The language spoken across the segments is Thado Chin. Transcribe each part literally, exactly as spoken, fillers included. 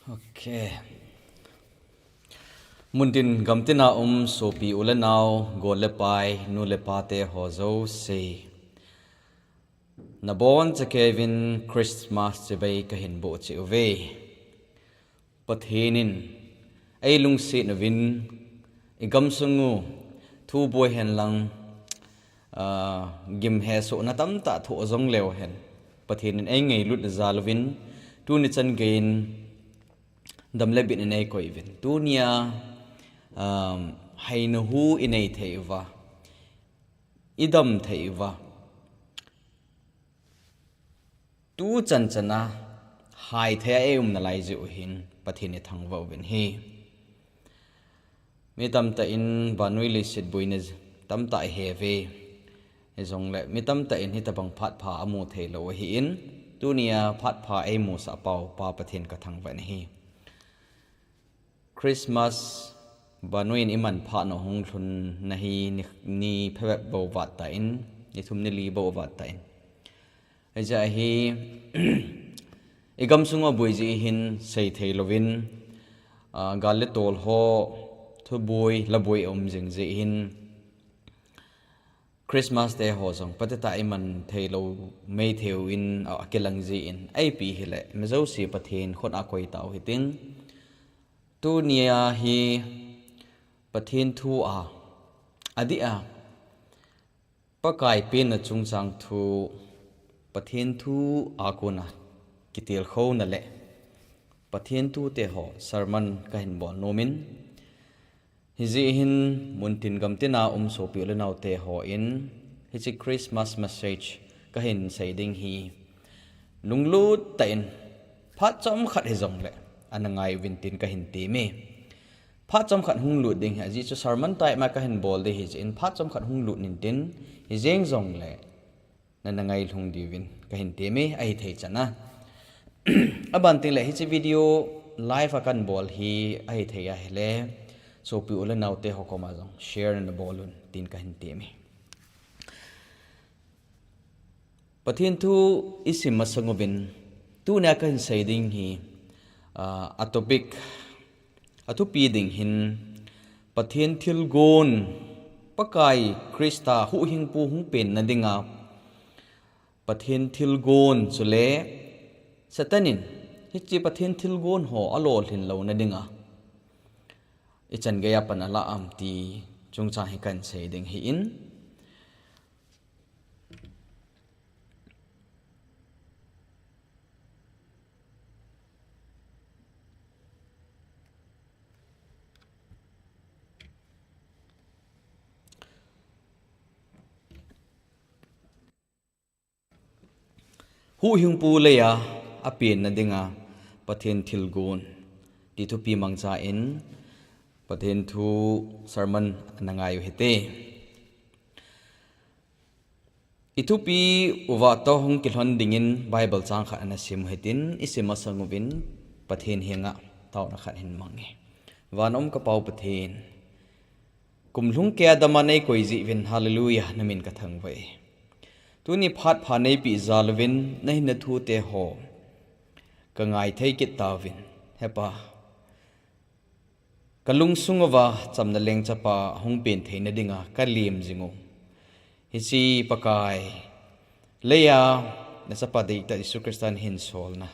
Okay. Muntin gamtina um sopi u le nau, gol le pai, nu le pa te ho jouse. Nabon chakevin Christmas chibai kahin boh cheh uve. Pathen in eilungset uvin, igamsung u thu boi hen lang, ah, gim hesohna tamtah thoh jong leu hen, Pathen in eingailut jal uvin, tuni chan geiyin dam le bit in eikoi uvin. Tunia, um, haina hu inei thei uva, idam thei uva. Tu chan chana hai thei a eium nalai jeh u hin Pathen ithangvah uvin ahi. Mi tamtah in vannoi leiset boina tamtah ihe uve. Hijongle mi tamtah in hitabang phat pha amu thei lou ahin, tunia phat pha eimusah pau Pa Pathen kathangvah in ahi. Christmas vannoi in iman phat nau hung lhun na hi ni, ni phabep bou vat tan, ni thum ni li bou vat tan. Hijeh hin, igamsung a boi jeh hin sei thei louvin, ah, gal le tol ho, thuboi, laboi aum jing jeh hin, Christmas te ho jong, pateta iman thei lou, mei thei uvin, a, akilang jeh in, ipi hile, mi jouse Pathen khut a koi tau hitin. Tunia hi Pathen thu a, adih a, Pakai penna chungchang thu, Pathen thu a kona kitilkhouna le Pathen thu te ho sermon kahin bol nom in, hijeh hin muntin gamtina um sopi u le nau te ho in, hiche Christmas message kahin sei ding hi, lunglut tah in, phat chomkhat hijongle, ana ngai uvin tin kahin temme. Phat chomkhat hung lut ding hi, ajeh chu sermon type ma kahin bol ding hijeh in, phat chomkhat hung lut in tin, hijeng jongle, nana ngailhung diuvin kahin temme, ahithei chana. Aban tengle, hiche video live a kahin bol hi, ahithei ahile, sopi u le nau te ho koma jong share nana bol un tin kahin temme. Pathen thu isim masang uvin, tunia kahin sei ding hi, ah, a topic, athupi ding hin, Pathen thilgon, Pakai Christa huhhingpu hung penna dinga, Pathen thilgon chule Satan in hiche Pathen thilgon ho alolhin louna dinga, ichan geiya pan alah am ti chungchang hi kahin sei ding ahin. Huhhingpu leiya apenna dinga Pathen thilgon ti thupi mangchan Pathen thu sermon ana ngai u hite. Ithupi uva toh hung kilhon dingin Bible chang khat ana sim u hitin, isim masang uvin Pathen henga taona khat hin mange. Van um ka Pau Pathen, kumlhung keiya dama neikoi jeh uvin, hallelujah, namin kathangvah e. Tuni phat pha neipeh jal uvin, nahinna thu te ho kangai thei kit tauvin, He Pa. Kalungsung uva chamna lengchapa hung pen theina dinga kalem jing u. Hiche Pakai leiya nachapa deitah Jesu Christa nahin solna,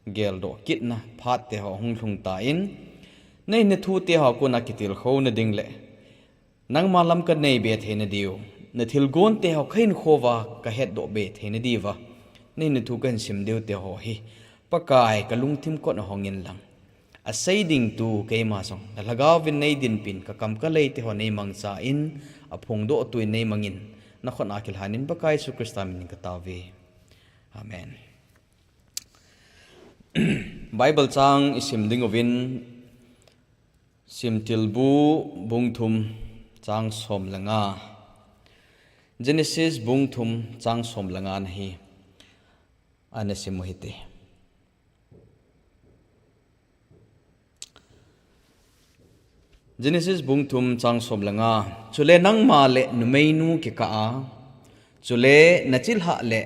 geldoh kitna phat te ho hung lhung tan, nahinna thu te ho kona kitilkhouna ding le nangma lam kanei be theina diu, nathilgon te ho kahinkho uva kahetdoh be theina diuva, nahinna thu kahin sim diu te ho hi, Pakai, kalungthim kot a hong inlang, asei ding tu keima jong nalhagao vin neidinpin, kakam kalei te ho neimangchan, aphongdoh tuin neimangin, nakhut a kilhan in Pakai Jesu Christa min in katao uve. Amen. Bible chang isim ding uvin, Simtilbu bung thum chang som le nga. Genesis bung thum chang som le nga na hi ana sim u hite. Genesis bung thum chang som le nga. Chule nangma le numeinu kikah a, chule nachilhah le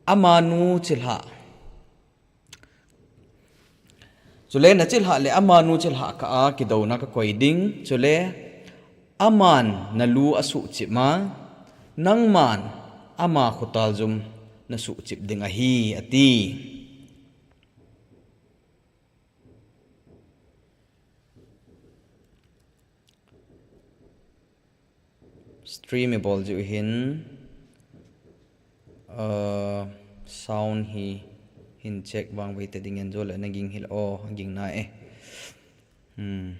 Amanu chilhah. Chule nachilhah le amanu chilhah kah a kidouna kakoi ding. Chule aman nalu asuhchip ma, nangman ama khotal jum nasuhchip ding ahi, ati. Stream ibol jiu hin, uh, sound hi hin check vang vei te ding en jo le na ging hil o, ging na e. Hmm.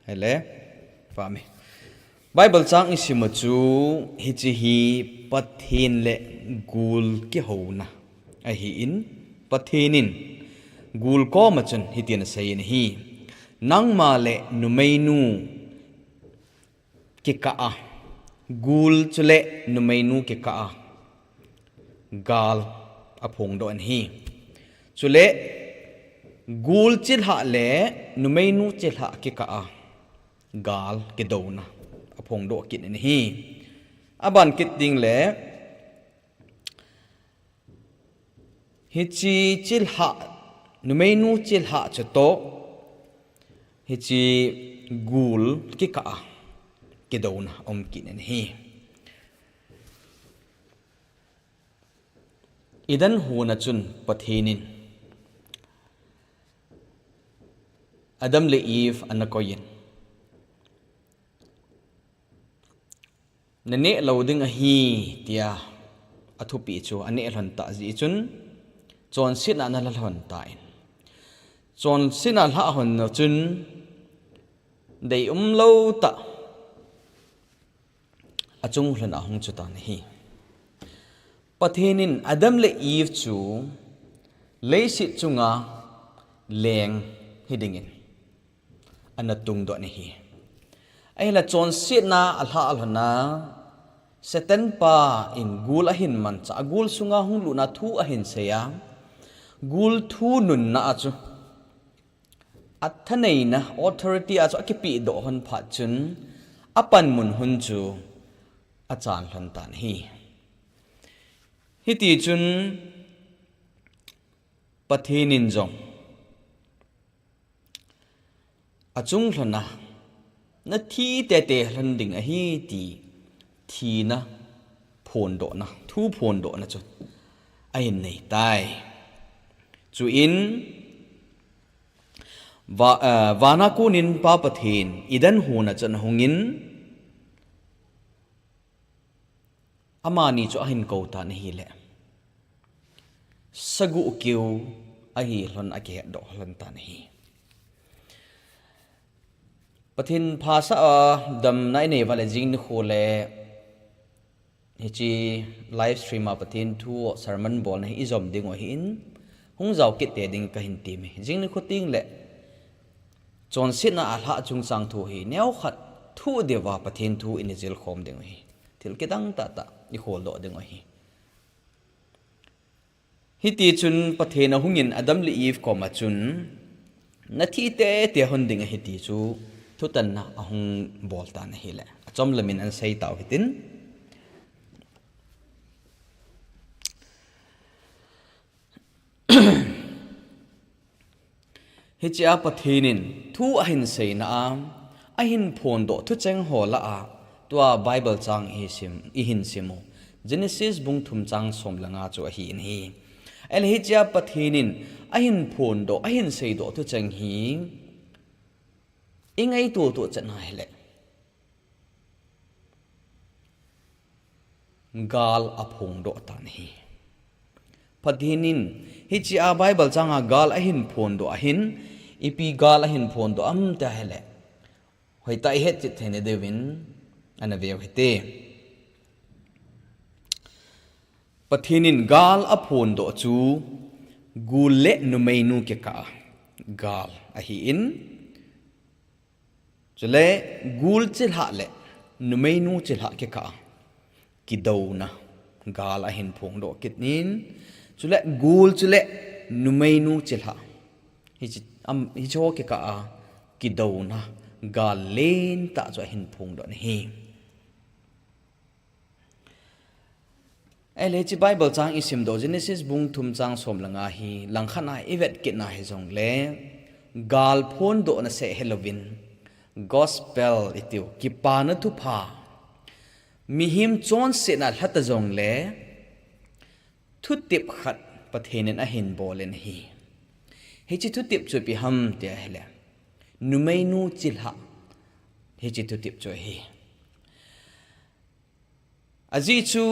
Hele, pha me. Bible chang isim u chu hiche hi Pathen le gul kihouna ahin, Pathen in gul koma chun hitin asei in ahi. Nangma le numeinu kikah a, gul chule numeinu kikah a gal aphongdoh in ahi. Chule gul chilhah le numeinu chilhah kikah a gal kidouna aphongdoh kit in ahi. Aban kit ding le, hiche chilhah, numeinu chilhah chutoh hiche gul kikah a kidouna aum kit in ahi. Eden hon a chun Pathen in Adam le Eve ana koi in, naneh lou ding ahi, tia athupi chu aneh lhon tah jeh chun, chonsetna ana la lhon tan. Chonsetna alhah lhon a chun, deium lou tah achung lhon a hung chu tan ahi. Pathen in Adam le Eve chu leiset chunga leng hiding in ana tungdoh in ahi. Ahinla chonsetna alhah lhon a, Satan pa in gul ahin manchah a, gul sunga hung lutna thu ahin sei a, gul thu nunna a chu athaneina, authority a chu akipehdoh lhon phat chun, apanmun hun chu achan lhon tan ahi. Hiti chun Pathen in jong achung lhon a, nathi tete lhon ding ahi ti thina phondohna, thu phondohna chu ahin nei tai. Chuin, va-, eh, vana konin Pa Pathen Eden hon a chun ahung in, amani chu ahin kou tan ahile, saguh keu ahi lhon akihetdoh lhon tan ahi. Pathen phasah a damna inei uva le jing nikho le hiche live stream a Pathen thu sermon bolna hi ijom diu ahin, hung jao kit tei ding kahin temme. Jing nikho teng le chonsetna alhah chungchang thu hi neokhat thu diuva Pathen thu ina jil khom diu ahi. Thil kidang tahtah ikhol doh diu ahi. Hiti chun Pathen ahung in Adam le Eve koma chun, nathi tete lhon ding ahi ti chu thutanna ahung bol tan ahile, achom lam in ana sei tau hitin. Hiche a Pathen in thu ahin seina a, ahin phondoh thucheng ho lah a, tua Bible chang ihin sim, ihin sim u, Genesis bung thum chang som le nga chu ahi in ahi. Ahile hiche a Pathen in ahin phondoh, ahin seidoh thucheng hi ingaito toh chet ahile, gal aphongdoh tan ahi. Pathen in hiche a Bible chang a gal ahin phondoh ahin, ipi gal ahin phondoh ham ti ahile, hoitah a ihet chet theina diuvin ana veu hite. Pathen in gal aphondoh chu gul le numeinu kikah a gal ahin, chule gul chilhah le numeinu chilhah kikah a kidouna gal ahin phongdoh kit in, chule gul chule numeinu chilhah, hiche, am, hiche ho kikah a kidouna gal lentah chu ahin phongdoh in ahi. Ahile hiche Bible chang i simdoh Genesis bung thum chang som le nga hi langkhat a i vet kit na hijongle, gal phondohna seh hilouvin, gospel i tiu, kipana thupha, mihem chonsetna lha ta jongle, thutep khat Pathen in ahin bol in ahi. Hiche thutep chu ipi ham ti ahile, numeinu chilhah, hiche thutep chu ahi. Ajeh chu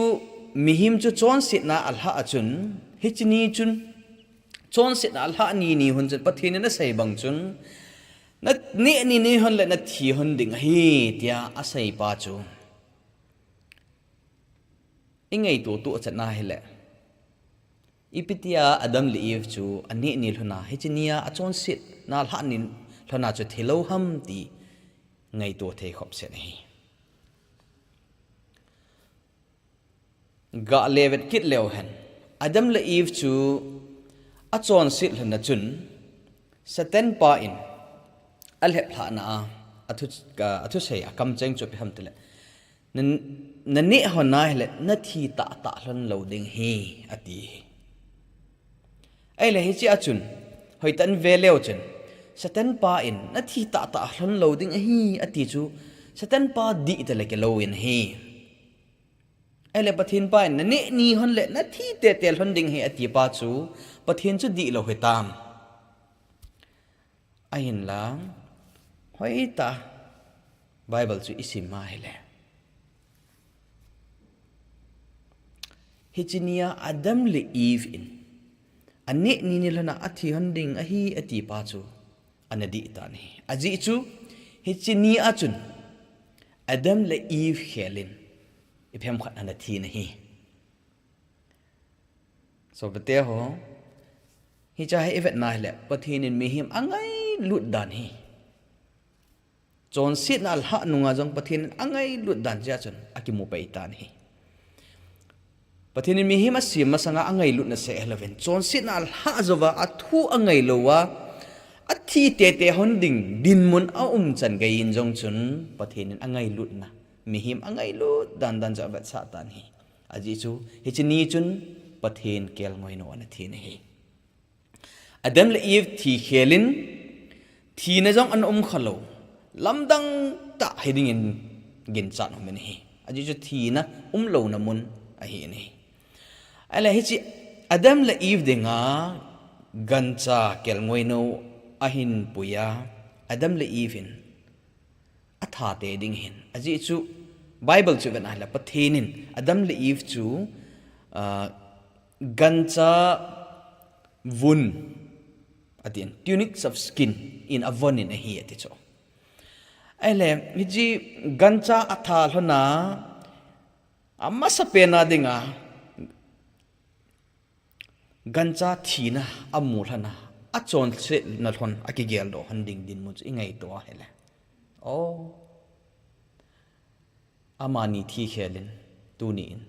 mihem chu chonsetna alhah a chun, hiche ni chun, chonsetna alhah ni ni hun chun, Pathen in asei bang chun, na neh ni ni hon le na thi hon ding ahi, tia asei pa chu i ngaito toh chet na hile, ipi tia Adam le Eve chu aneh ni lhon a, hiche ni a achonsetna lhah ni lhon a chu thi lou ham ti ngaito thei khop set ahi. Ga le vet kit leu hen, Adam le Eve chu achonset lhon a chun, Satan pa in alhep lhahna a, athu, athusei a kamcheng chu ipi ham tile, na, na neh hon a hile, na thi tahtah lhon lou ding ahi, ati hi. Ahile hiche a chun, hoitah in ve leu chun, Satan pa in, na thi tahtah lhon lou ding ahi, ati chu, Satan pa dih tale kilou in ahi. Ahile Pathen pa in, na neh ni hon le, na thi tete lhon ding ahi, ati pa chu, Pathen chu dih lou hitam. Ahinla, hoitah Bible chu i sim a hile, hiche ni a Adam le Eve in, aneh ni ni lhon a athi hon ding ahi, ati pa chu, ana dih tan ahi. Ajeh chu, hiche ni a chun, Adam le Eve khel in, ipi ham khat ana thi in ahi. Sopite ho, hiche hi i vet na hile, Pathen in mihem angailut dan hi, chonsetna alhah nung a jong Pathen in angailut dan jeh a chun akimu pai tan ahi. Pathen in mihem asem masang a angailutna seh hilouvin, chonsetna alhah jouva, athu angai louva, athi tete hon ding dinmun aum chan gei in jong chun, Pathen in angailutna, mihem angailut dan dan chu avetsah tan ahi. Ajeh chu, hiche ni chun Pathen kelngoinou ana thi in ahi. Adam le Eve thi khel in, thina jong ana um kha lou, lamdang tah hi ding in ginchat um in ahi. Ajeh chu thina um louna mun ahi in ahi. Ahile hiche Adam le Eve dinga gancha kelngoinou ahin pui a, Adam le Eve in atha te ding ahin. Ajeh chu Bible chu i vet na hile, Pathen in Adam le Eve chu, ah, gancha vun, atin, tunics of skin in avon in ahi, ati chu. Ahile, hiche gancha atha lhon a, amasapen a dinga, gancha thina amu lhon a, achonsetna lhon akigeldoh lhon ding dinmun chu i ngaito a hile, o, amani thi khel in, tuni in,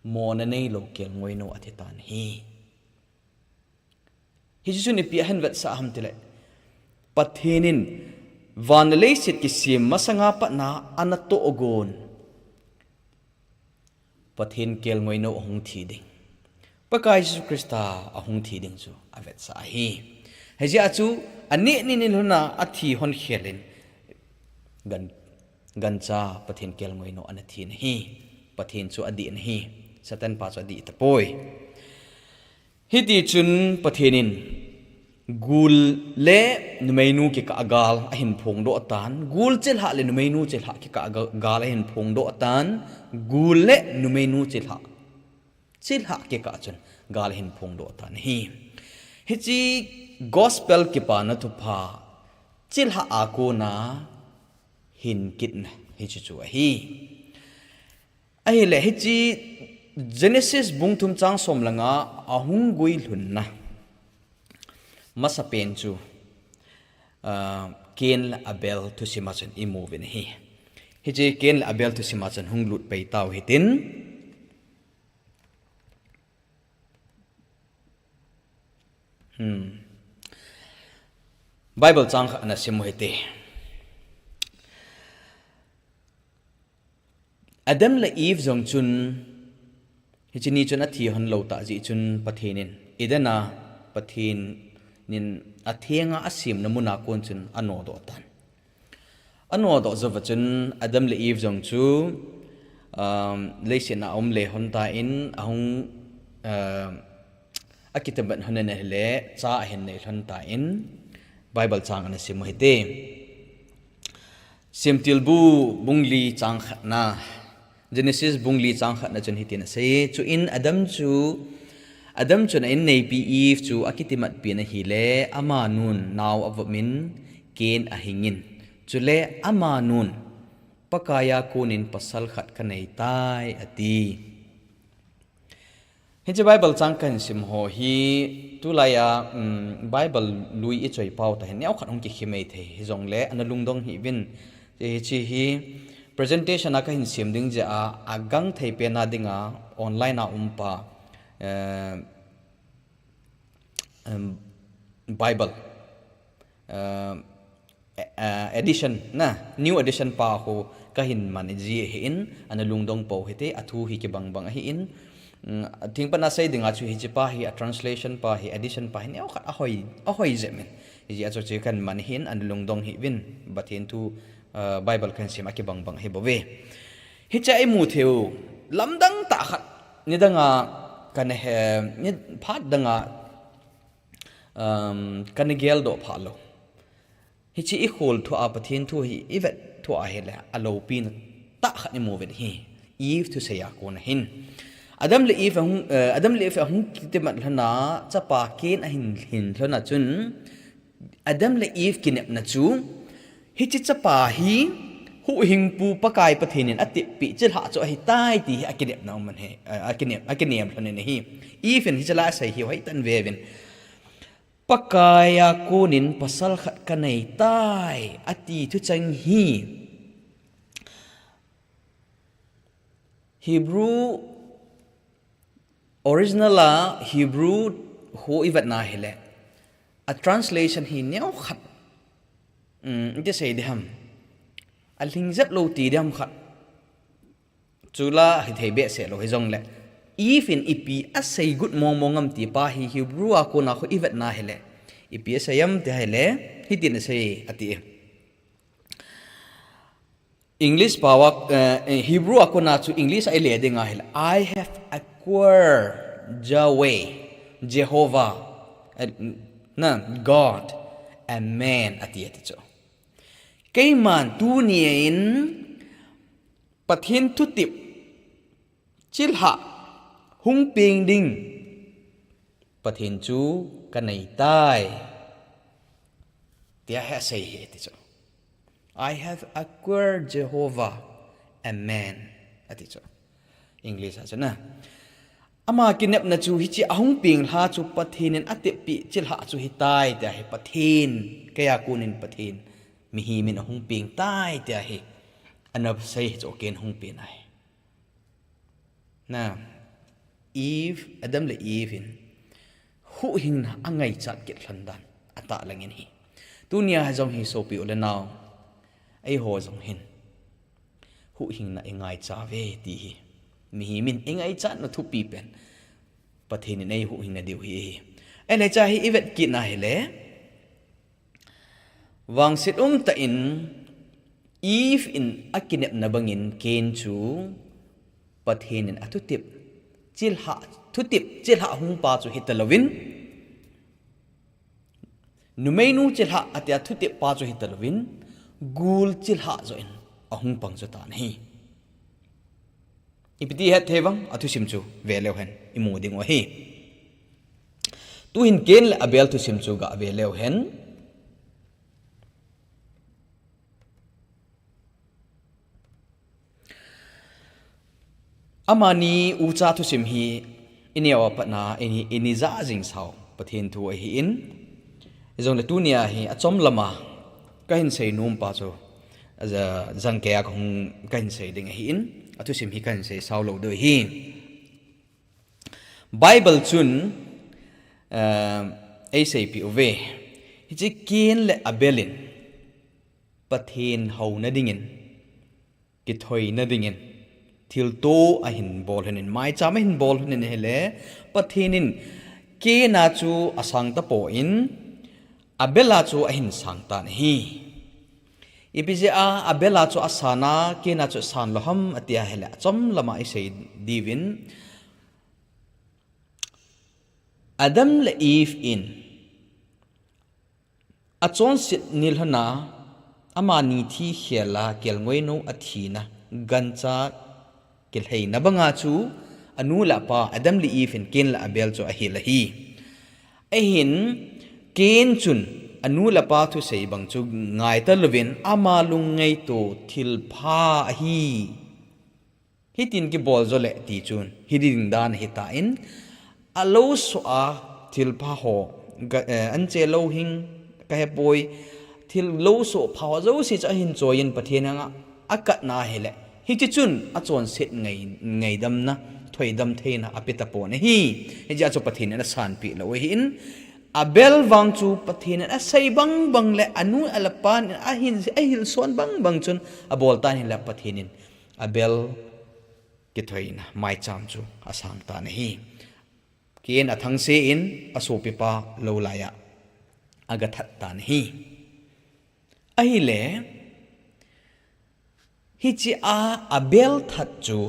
mona neilou kelngoinou athi tan ahi. Hiche chun ipi ahin vetsah ham tile, Pathen in van le leiset kisem masang a pat na ana tohgon, Pathen kelngoinou ahung thi ding, Pakai Jesu Christa ahung thi ding chu avetsah ahi. Hijeh a chu, aneh ni ni lhon a athi hon khel in, gan, gancha Pathen kelngoinou ana thi in ahi. Pathen chu adih in ahi. Satan pa chu adih tapoi. Hiti chun Pathen in gul le numeinu kikah a gal ahin phongdoh tan, gul chilhah le numeinu chilhah kikah a ga-, gal ahin phongdoh tan, gul le numeinu chilhah, chilhah kikah chun gal ahin phongdoh tan ahi. Hiche gospel kipana thupha chilhah a kona hin kitna hichu chu ahi. Ahile, hiche Genesis bung thum chang som le nga a hung guilhunna masapen chu, ah, Cain le Abel thusim a chun i mu uvin ahi. Hiche Cain le Abel thusim a chun hung lut pai tau hitin. Hmm. Bible chang khat ana sim u hite. Adam le Eve jong chun Hiche ni chun athi hon lou tah jeh chun Pathen in Eden a Pathen in athenga asemna mun a kon chun anodoh tan. Anodoh jou va chun Adam le Eve jong chu, um, leiset a aum le hon tan ahung, um, akitimat hon in ahile cha ahin nei lhon tan Bible chang ana sim u hite. Semtilbu bung li chang khatna, Genesis bung li chang khatna chun hitin asei, chuin Adam chu, Adam chun a inneipi Eve chu akitimatpi in ahile, amanun nao avop in Cain ahing in. Chule amanun, Pakai a konin pasal khat kanei tai, ati. Hiche Bible chang kahin sim ho hi, tulai a, um, Bible lui ichoi pau tah hin neokhat hung kikhel mai thei, hijongle ana lungdong hih uvin. Hiche hi presentation a kahin sim ding jeh a, agangthei pen a dinga online a um pa, eh, um, Bible, eh, eh, edition na, new edition pa ho kahin man ji ahin, ana lungdong pou hite, athu hi kibang bang ahin, mm, thingpan a sei dinga chu hiche pa hi, a translation pa hi, edition pa hi neokhat ahoi, ahoi jep in. Hijeh a chu chu kahin man ahin, ana lungdong hih uvin, Pathen thu, eh, Bible kahin sim a kibang bang ahi bouve. Hiche a imu thei u, lamdang tah khat, nidang a kana he, ni phat dang a, um, kana geldoh pha lou. Hiche i khol thu a Pathen thu hi i vet thu ahile, aloupina tah khat imu uvin ahi. Eve thusei a kon ahin. Adam le Eve ahung, eh, Adam le Eve ahung kitimat lhon a, chapa Cain ahin hin lhon a chun, Adam le Eve kinepna chu, hiche chapa hi huhhingpu Pakai Pathen in ateppi chilhah chu ahitai ti hi akinepna um ahi, eh, akinem, akinem lhon in ahi. Eve in hiche la asei hi hoitah in ve uvin. Pakai a konin pasal khat kanei tai, ati thucheng hi Hebrew, original a Hebrew ho ivet na hile, a translation hi neokhat, um, iti sei ding ham, alhing jep lou ti ding ham khat. Chula hithei behseh lou hijongle, Eve in ipi asei got mong mong am ti pa hi Hebrew a kona khu ivet na hile, ipi asei am ti hile, hitin asei ati. English pao a, eh, Hebrew a kona chu English a ile ding ahile, "I have acquired Yahweh, Jehovah, eh, na, God, a man," ati, ati chu. Keiman tunia in Pathen thutep chilhah hung peng ding Pathen chu kanei tai, tia hi asei hi ati chu. "I have acquired Jehovah, a man," ati chu. English a chu na. Ama kinepna chu hiche ahung peng lha chu Pathen in ateppi chilhah chu hitai, tia hi Pathen, kei a konin Pathen, mihem in ahung peng tai, tia hi ana sei hi chu Cain hung pen ahi. Na, Eve, Adam le Eve in huhhingna angaichat kit lhon dan atahlang in ahi. Tunia jong hi sopi u le nao, eiho jong hin huhhingna ingaicha uve ti hi mihem in ingaichatna thupi pen Pathen in eihuhhing nadiu hi ahi. Ahile hiche hi ivet kit na hile, vangset umtah in Eve in akinepna bangin Cain chu Pathen in athutep chilhah, thutep chilhah hung pa chu hita louvin, numeinu chilhah atia thutep pa chu hita louvin, gul chilhah joh in ahung pang chu tan ahi. Ipi ti het thei vang, athusim chu ve leu hen imu ding u ahi. Tuhin Cain le Abel thusim chu ga ve leu hen. Amani ucha thusim hi ineo a patna ini, ini ja jing sau Pathen thu ahin. Hijongle tunia hi achom lama kahin sei nom pa chu, aja, jangkei a kahung kahin sei ding ahin. Athusim hi kahin sei sau lou diu ahi. Bible chun, eh, eiseipeh uve. Hiche Cain le Abel in Pathen houna dingin, kithoina dingin, thilto ahin bol lhonin, maicham ahin bol lhonin ahile, Pathen in Cain a chu asang tapon, Abel a chu ahin sang tan ahi. Ipi jeh a Abel a chu asan a, Cain a chu asan lou ham ati ahile, achom lama isei diuvin, Adam le Eve in achonset nilhona, amani thi khel a kelngoi nou athina, gancha kilheina banga chu anu le apa Adam le Eve in Cain le Abel chu ahil ahi. Ahin Cain chun anu le apa thusei bang chu ngaita louvin ama lungngaito thilpha ahi. Hitin kibol jo le ti chun, hiding dan ahitan, alou soh a thilpha ho, ga, eh, anche lou hing kahepoi, thil lou soh pha ho jouse chu ahin choiyin Pathen henga akatna ahile, hiche chun achonset ngai, ngaidamna, thoidam theina ape tapon ahi. Hijeh a chu Pathen in asanpeh lou ahin, Abel vang chu Pathen in asei bangbang le anu le apan in ahin, ahilson bangbang chun abol tan ahile Pathen in Abel kithoina maicham chu asang tan ahi. Cain athangse in asopipa lou laiya agathat tan ahi. Ahile, hiche a Abel that chu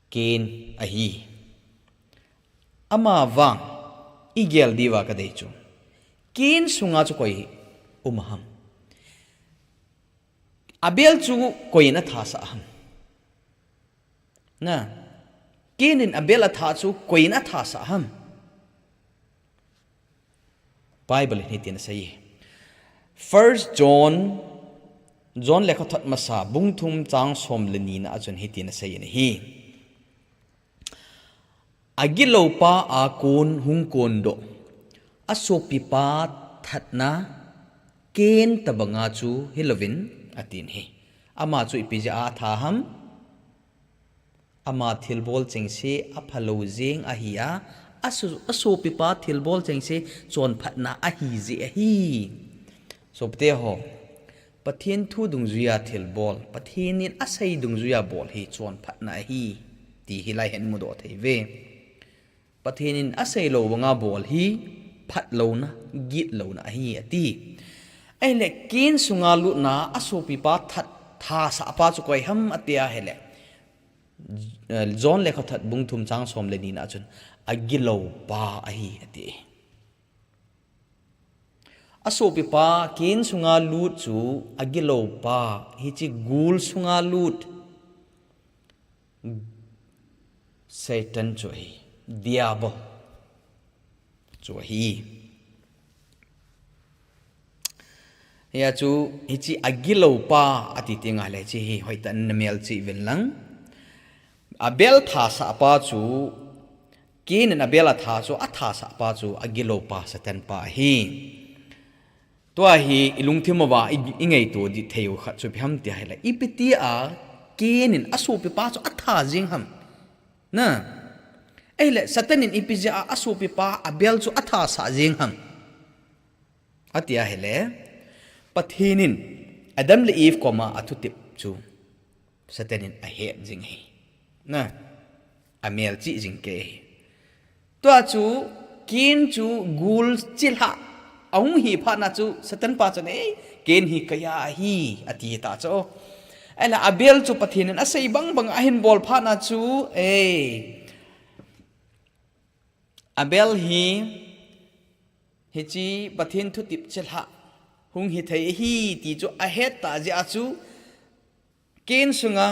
Cain ahi. Ama vang igel diuva kadei chu, Cain sunga chu koi um ham? Abel chu koiyin athasah ham? Na, Cain in Abel atha chu koiyin athasah ham? Bible in hitin asei. First John, John lekhathot masa bung thum chang som le nina a chun hitin asei in ahi. Agiloupa a kon hung kondoh, asopipa thatna Cain tobanga chu hilouvin atin ahi. Ama chu ipi jeh a atha ham? Ama thilbol chengse aphalou jeng ahi a, aso-, asopipa thilbol chengse chonphatna ahi jeh ahi. Sopite ho, Pathen thu dungjuiya thilbol, Pathen in asei dungjuiya bol hi chonphatna ahi, ti hilai hin mudoh thei uve. Pathen in asei lou banga bol hi phatlouna, gitlouna ahi ati. Ahile Cain sunga lutna asopipa that, thasahpa chu koi ham ati ahile, eh, John lekhathot bung thum chang som le nina a chun agiloupa ahi ati. Asopipa Cain sunga lut chu agiloupa, hiche gul sunga lut Satan chu ahi, Diabol chu ahi. Hia chu hiche agiloupa ati teng ahile hiche hi hoitah in namelchih uvin lang. Abel thasahpa chu, Cain in Abel atha chu, athasahpa chu agiloupa Satan pa ahi. Tua hi ilungthim uva i, ingaito ding thei u khat chu ipi ham ti ahile, ipi tia Cain in asopipa chu atha jeng ham? Na, ahile Satan in ipi jeh a asopipa Abel chu athasah jeng ham? Ati ahile, Pathen in Adam le Eve koma athutep chu Satan in ahet jing ahi. Na, amelchih jing kei ahi. Tua chu Cain chu gul chilhah ahung hi phatna chu Satan pa chun, "Ei, Cain hi keiya ahi," ati ta chu. Ahile Abel chu Pathen in asei bangbang ahin bol phatna chu, ei, Abel hi, hiche Pathen thutep chilhah hung hithei ahi ti chu ahet tah jeh a chu, Cain sunga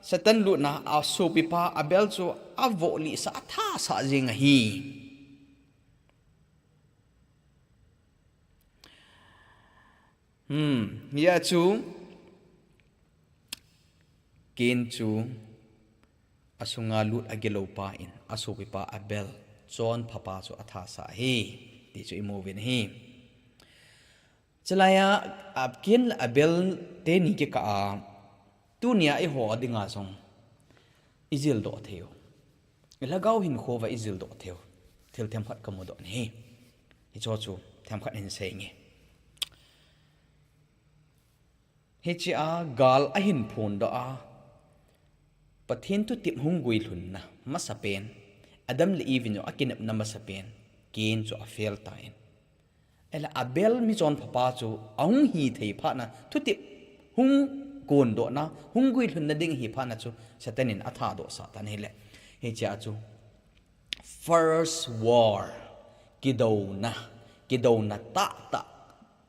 Satan lutna asopipa Abel chu avoh lih sah, athasah jeng ahi. Hmm, hia chu Cain chu asunga lut agiloupa in asopipa Abel chonphapa chu athasah ahi, ti chu imu uvin ahi. Chulaiya, a, Cain le Abel teni kikah a, tunia eiho dinga jong ijildoh thei u, ilhagao hinkho uva ijildoh thei u thil themkhat kamudoh in ahi. Hicho chu themkhat hin seinge. Hiche a gal ahin phondoh a, Pathen thutep hung guilhunna masapen, Adam le Eve in jong akinepna masapen, Cain chu afail tan. Ahile Abel michonphapa chu ahung hithei phatna, thutep hung kondohna, hung guilhunna ding ahi phatna chu Satan in athadohsah tan ahile. Hichea chu first war, kidouna, kidouna tahtah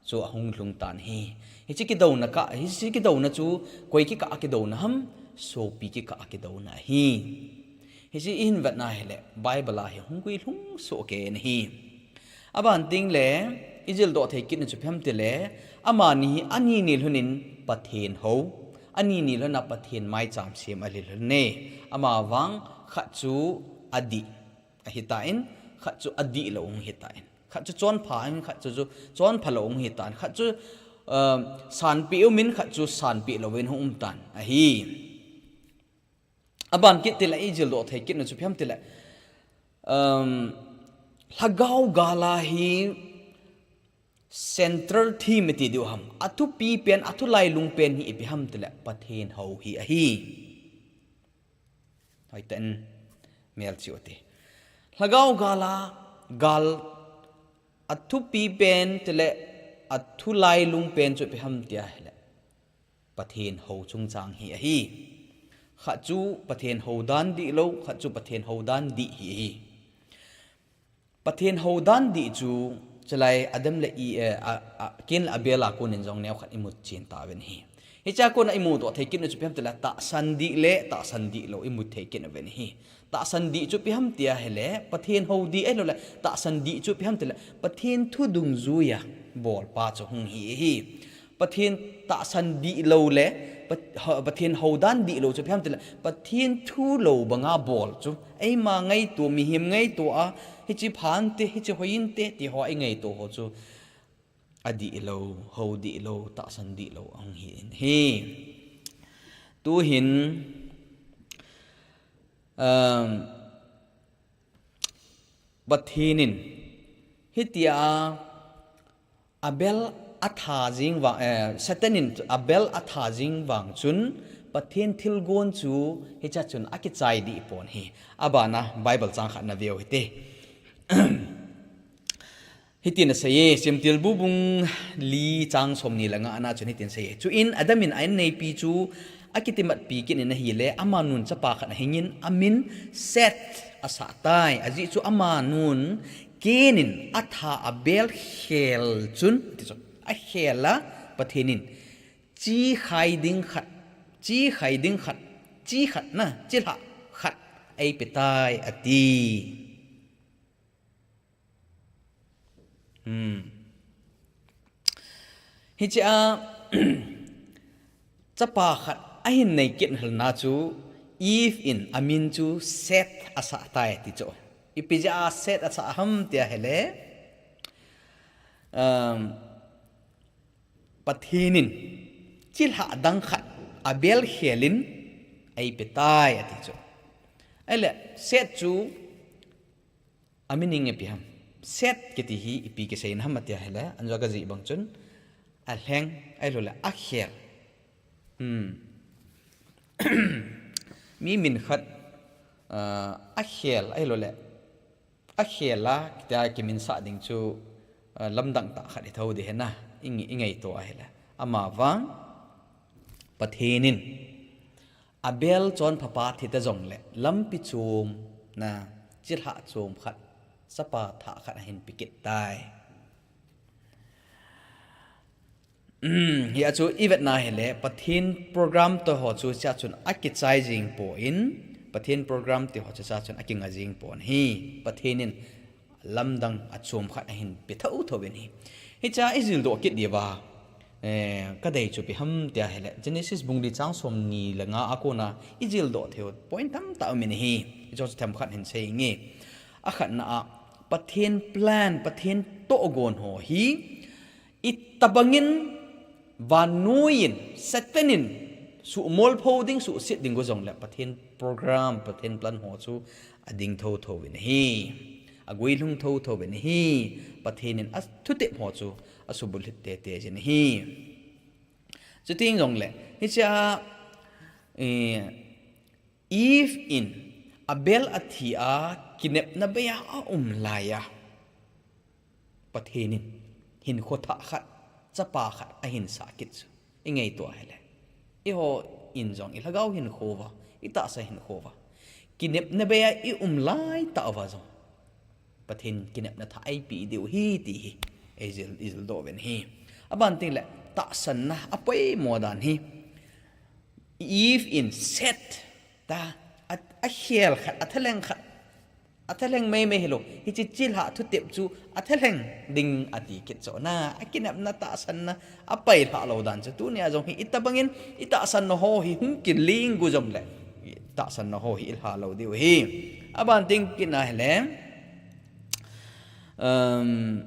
chu ahung lhung tan ahi. Hiche kidouna kah, hiche kidouna chu koi kikah a kidouna ham, sopi kikah a kidouna ahi. Hiche ihin vetna ahile, Bible a hi hung guilhung sohkei in ahi. Aban tengle, ijildoh thei kitna chu ipi ham itile, amani hi ani ni lhonin Pathen hou, ani ni lhona Pathen maicham sem ahi lhon e. Amavang khat chu adih ahitan, khat chu adihlou hung hitan. Khat chu chonpha in, khat chu, chu chonphalou hung hitan. Khat chu, um, sanpeh umin, khat chu sanpeh louvin hung umtan ahi. Aban kit tile ijildoh thei kitna chu ipi ham itile, um, lhagao gal a hi central theme iti diu ham, athupi pen, athulailung pen hi ipi ham itile Pathen hou hi ahi. Hoitah in melchih ute. Lhagao gal a, gal athupi pen tile athulailung pen chu ipi ham tia ahile, Pathen hou chungchang hi ahi. Khat chu Pathen hou dan dihlou, khat chu Pathen hou dan dih hi ahi. Pathen hou dan dih chu, chulai Adam le E-, eh, a, a, Cain le Abel a konin jong neokhat imu chen tauvin ahi. Hichea kona imudoh thei kitna chu ipi ham itile tahsan dih le tahsan dihlou imu thei kit uvin ahi. Tahsan dih chu ipi ham tia ahile, Pathen hou dih ahiloule tahsan dih chu ipi ham itile, Pathen thu dungjuiya bolpa chu hung hi ahi. Pathen tahsan dihlou le, Pat-, ha-, Pathen hou dan dihlou chu ipi ham itile, Pathen thu lou banga bol chu, eima ngaito, mihem ngaito a, hiche phante, hiche hointe, ti ho ingaito ho chu, adihlou, hou dihlou, tahsan dihlou ahung hi in ahi. Tuhin, um, Pathen in hitia Abel atha jing vang, eh, Satan in Abel atha jing vang chun Pathen thilgon chu hichea chun akichai dih pon ahi. Abana Bible chang khat naveu hite. Hitin aseiye, Semtilbu bung li chang somni le nga ana chun hitin aseiye. Chuin Adam in a-inneipi chu akitimatpi kit in ahile, amanun chapa khat ahingin amin Seth asah tai. Ajeh chu amanun Cain in atha Abel khel chun, ti chu, akhel a Pathen in, chi khai ding khat, chi khai ding khat, chi khat na, chilhah khat eipe tai, ati. Hmm. Hichea, chapa khat ahin nei kit lhon a chu, Eve in amin chu Seth asah tai ti chu. Ipi jeh a Seth asah ham tia ahile, um, Pathen in chilhah dang khat Abel khel in eipe tai ati chu. Ahile, Seth chu amin ing ipi ham. Seth kiti hi ipi kiseina ham tia ahile, anjo kajih bang chun, alheng, ahiloule, akhel. Hmm. Mi min khat, ah, akhel, ahiloule, akhel a, tia kiminsah ding chu, ah, lamdang tah khat hithou ding ahi na, i, ingaito ahile. Amavang, Pathen in, Abel chonphapa thi ta jongle, lampi chom na, chilhah chom khat, chapa thah khat ahin pe kit tai. Um, hia chu ivetna ahile, Pathen program ti ho chu hichea chun akichai jing pon, Pathen program ti ho chu hichea chun akinga jing pon ahi, Pathen in lamdang achom khat ahin pe thotho in ahi. Hichea ijildoh kit diuva, eh, kadei chu ipi ham tia ahile, Genesis bung li chang somni le nga a kona ijildoh theiu point tamtah aumin ahi. Hiche chu themkhat hin seinge. Akhatna a, Pathen plan, Pathen tohgon ho hi, itobangin vannoi in, Satan in, suhmolpho ding, suhset ding go jongle, Pathen program, Pathen plan ho chu ading thotho in ahi. Aguilhung thotho in ahi. Pathen in athutep ho chu asubulhit teitei jin ahi. Chuti jongle, hichea, eh, Eve in Abel athi a kinepna bei a aum lai a, Pathen in hinkho thah khat, chapa khat ahin sah kit chu i ngaito a ahile, eiho in jong i lhagao hinkho uva, i tahsa hinkho uva, kinepna bei a i um lai tah uva jong Pathen kinepna thah eipeh diu ahi ti hi eijil, ijil doh uvin ahi. Aban tengle tahsanna apoimo dan hi, Eve in Seth ta, a, akhel khat, athalheng khat, athalheng meimei hilou, hiche chilhah thutep chu athalheng ding ati kit chu na, akinepna tahsanna apailhah lou dan chu. Tunia jong hi itobangin i tahsanna ho hi hung kiling gu jongle, i tahsanna ho hi ilha lou diu ahi. Aban teng kit na ahile, um,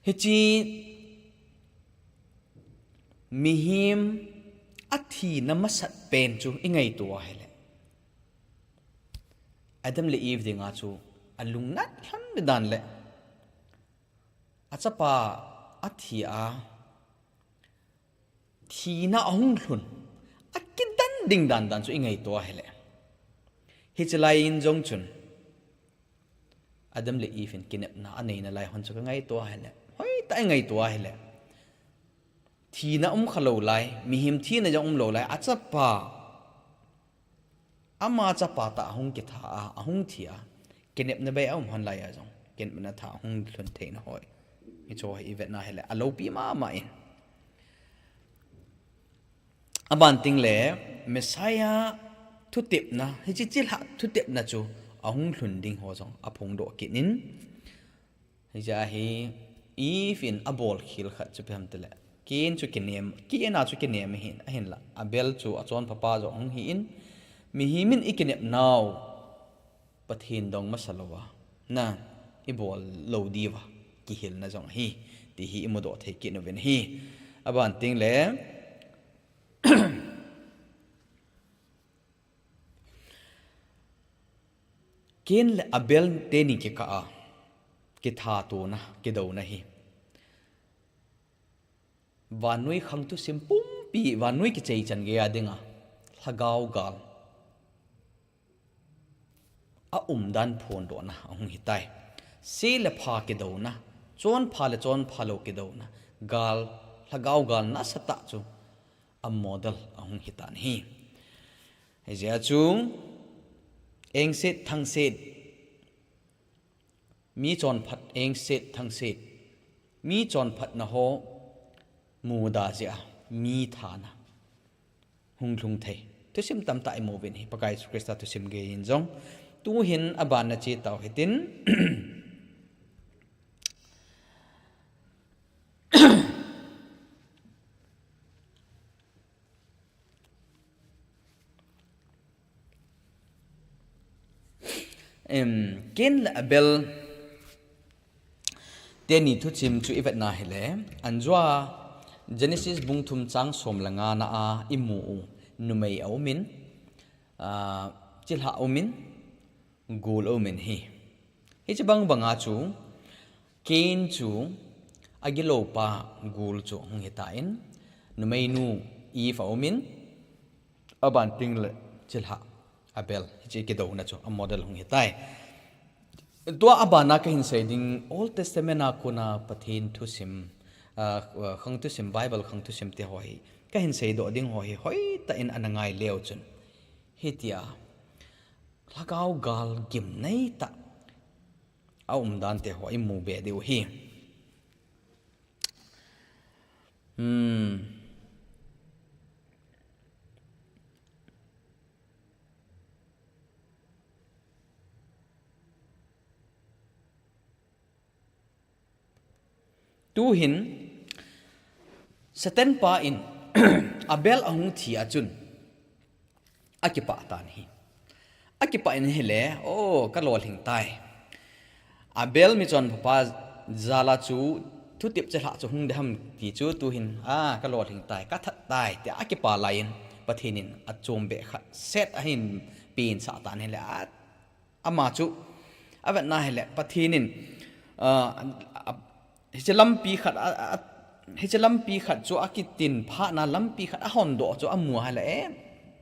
hiche mihem athina masat pen chu i ngaito a ahile, Adam le Eve dinga chu alungnat lhon dan le achapa athi a thina ahung lhun, akidan ding dan dan chu i ngaito a ahile, hiche lai in jong chun Adam le Eve in kinepna anei nalai hon chu ka ngaito a ahile, hoitah i ngaito a ahile, thina um khalou lai, mihem thina jong umlou lai, achapa, ama chapa tah ahung kitha a, ahung thi a, kinepna bei a um hon lai a jong kinepna thah ahung lhun theina ho hi, hiche hi i vetna ahile alopi mama in. Aban tengle Messiah thutepna, hiche chilhah thutepna chu ahung lhun ding ho jong aphongdoh kit in, hiche hi Eve in abol khel khat chu ipi ham itile, Cain chu kinem, Cain a chu kinem ahin, ahinla Abel chu achonphapa jong ahung hi in, mihem in i kinepnau Pathen dong masa louva na, i bol lou diuva kihilna jong ahi, ti hi i mudoh thei kit uvin ahi. Aban tengle, Cain le Abel teni kikah a kithatona, kidouna hi vannoi khang thusim pumpi, vannoi kichai chan geiya dinga lhagao gal aumdan phondohna ahung hitai. Se le pha kidouna, chonpha le chonpha lou kidouna, gal, lhagao gal nasatah chu amodel ahung hitan ahi. Hijeh a chu engset thangset, mi chonphat, engset thangset, mi chonphatna ho muda jeh a mi thana hung lhung thei thusim tamtah i mu uvin ahi, Pakai Jesu Christa thusim geiyin jong. Tuhin abana che tau hitin. Em, Cain le Abel teni thusim chu i vetna ahile, anjua Genesis bung thum chang som le nga na a i mu u, numei aumin, ah, chilhah aumin, gul aumin ahi. Hiche bang banga chu Cain chu agiloupa gul chu ahung hitan, numeinu Eve aumin, aban tengle chilhah Abel, hiche kidouna chu amodel hung hitai. Tua abana kahin sei ding, Old Testament a kona Pathen thusim, ah, khang thusim, Bible khang thusim te ho hi kahin seidoh ding ho hi hoitah in ana ngai leu chun, hitia lhagao gal gimnei tah aumdan te ho i mu be diu ahi. Hmm. Tuhin Satan pa in Abel ahung thi a chun akipah tan ahi. Akipah in ahile, o, ka lolhing tai. Abel michonphapa jal a chu thutep chilhah chu hung ding ham ti chu tuhin, a, ka lolhing tai, ka that tai, tia akipah laiyin Pathen in achom be khat Seth ahin pensah tan ahile, a, ama chu avetna ahile Pathen in, a, a, Hiche lampi khat a, a, hiche lampi khat chu akitin phat na lampi khat ahon doh chu amu ahile, eh,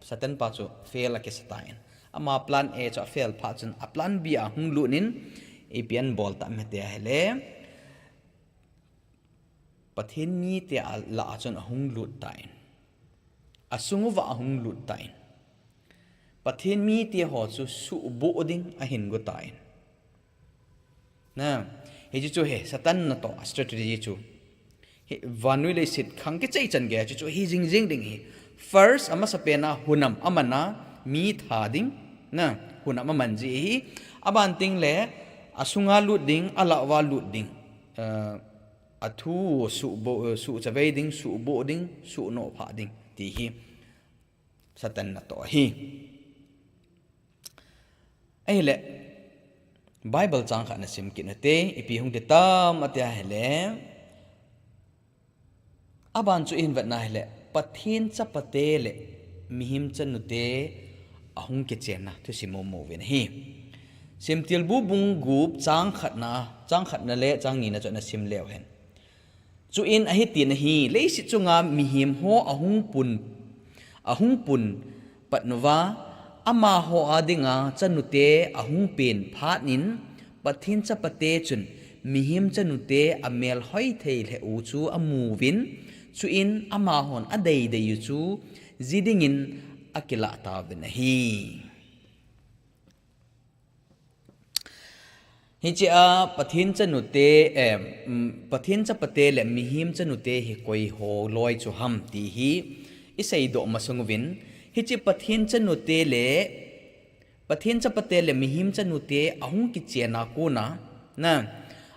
Satan pa chu fail akisa tan. Ama plan A chu afail phat chun a plan B a hung lut in, ipi abol tam hite ahile, Pathen mite lah a chun ahung lut tan. Asung uva ahung lut tan. Pathen mite ho chu suhboh ding ahin go tan. Na, hichu chu hi Satan natoh a strategy chu. Hi, vannoi leiset khang kichai chan gei chu chu hi jing jing ding hi. First, amasapen a hunam aman a mi tha ding. Na, hunam aman ji hi. Aban teng le, asunga lut ding, alah uva lut ding. Eh, athu suhboh, suhchavei ding, suhboh ding, suhnoh phah ding. Ti hi. Satan natoh ahi. Ahile, Bible chang khat nasim kit ute, ipi hung ti tam ati ahile, aban chu ihin vetna ahile, Pathen chapate le mihem chanute ahung kichenna thusim imu uvin ahi. Semtilbu bung gup chang khatna, chang khatna le chang nina chu nasim leu hen. Chuin ahi tin ahi, leiset chunga mihem ho ahung pun, ahung pun pat uva, amaho a dinga chanute ahung pen phat in, Pathen chapate chun mihem chanute amel hoi thei lheh u chu amu uvin, chuin amahon adei dei u chu ji dingin akilah tauvin ahi. Hiche a Pathen chanute, em, mm, Pathen chapate le mihem chanute hi koi ho loi chu ham ti hi isei doh masang uvin. Hiche Pathen chanute le, Pathen chapate le mihem chanute ahung kichen a kona, na,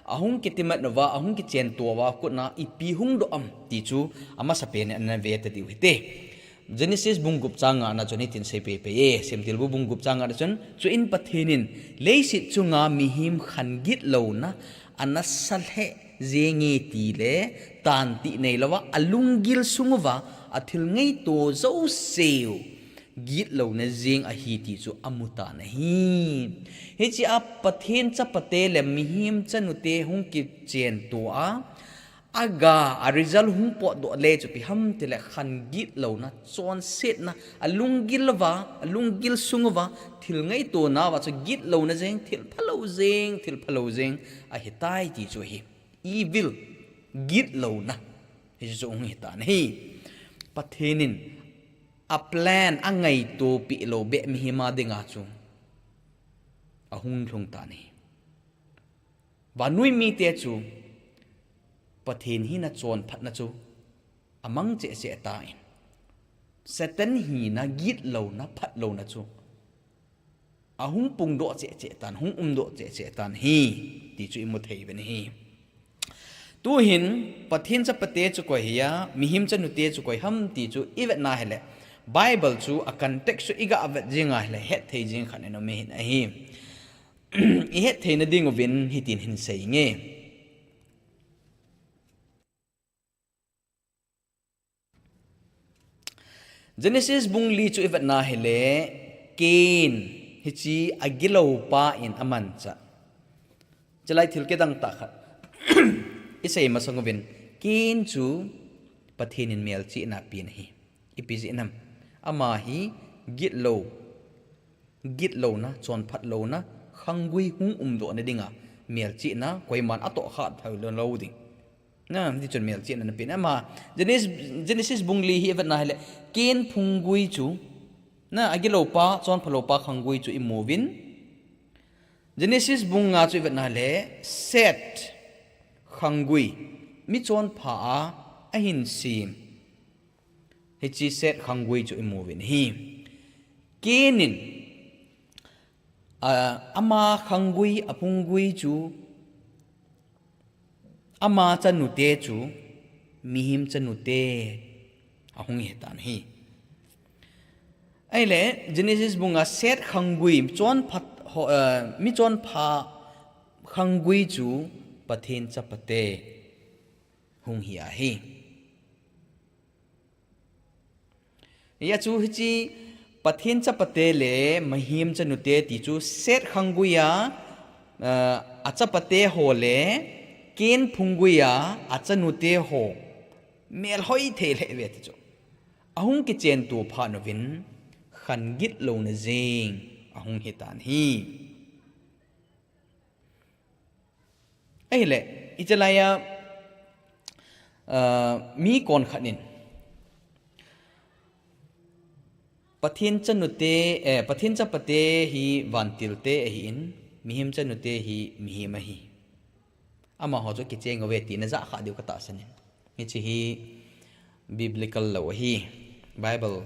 ahung kitimat uva, ahung kichen to uva kona ipi hung doh am ti chu amasapen in ana ve ta diu hite. Genesis bung gup chang nga na chun hitin sei pei pei e, Semtilbu bung gup chang nga na chun, chuin Pathen in, leiset chunga mihem khan gitlouna ana sa lheh jenge tile, tanti neilouva, alunggil sung uva, athil ngaito jouseu gitlouna jeng ahi ti chu amu tan ahi. Hiche a Pathen chapate le mihem chanute hung kichen to a, aga, a result hung potdoh le chu ipi ham tile khan gitlouna, chonsetna, alunggil uva, alunggil sung uva, thil ngaito nauva chu gitlouna jeng, thil phalou jeng, thil phalou jeng ahitai ti chu ahi. Evil, gitlouna. Hichu chu hung hitan ahi. Pathen in a plan angaito pi lou beh mihem a dinga chu ahung lhung tan ahi. Vannoi mite chu Pathen hina chonphatna chu amang cheh cheh tan, Satan hina gitlouna, phatlouna chu ahung pungdoh cheh cheh tan, hung umdoh cheh cheh tan ahi, ti chu imu thei uvin ahi. Tuhin Pathen chapate chu koi hi a, mihem chanute chu koi ham ti chu ivetna ahile, Bible chu a context chu iga vet jing ahile, hetthei jing khat in um ahin ahi. Ihetthei na ding uvin hitin hin sei inge. Genesis bung li chu ivetna ahile, Cain, hiche agilou pa in amanchah. Chulai thil kidang tah khat isei masang uvin, Cain chu Pathen in melchihna apen ahi. Ipi jeh ham? Ama hi gitlou, gitlouna, chonphatlouna, khanggui hung umdoh na dinga melchihna, koiman atoh kha thei lou ding. Na, hichun melchihna ana pen. Ama, Genesis, Genesis bung li hi ivetna ahile, Cain phunggui chu, na, agilou pa, chonphalou pa khanggui chu imu uvin. Genesis bung nga chu ivetna ahile, Seth khanggui, michonpha a ahin sem. Hiche Seth khanggui chu imu uvin ahi. Cain in, a, ama khanggui, aphunggui chu, ama chanute chu, mihem chanute ahung hitan ahi. Ahile, Genesis bung a Seth khanggui, chonphat ho, eh, michonpha khanggui chu Pathen chapate hung hi ahi. Hia chu hiche Pathen chapate le mihem chanute ti chu Seth khanggui a, eh, achapate ho le Cain phunggui a, achanu te ho, mel hoi thei lheh uve ti chu. Ahung kichen to phat uvin, khan gitlouna jeng ahung hitan ahi. Ahile, hiche laiya, ah, mi konkhat in, Pathen chanu te, eh, Pathen chapa te hi vantil te ahin, mihem chanu te hi mihem ahi. Amaho chu kicheng uve tina ja kha diu ka tahsan in. Hiche hi biblical lou ahi. Bible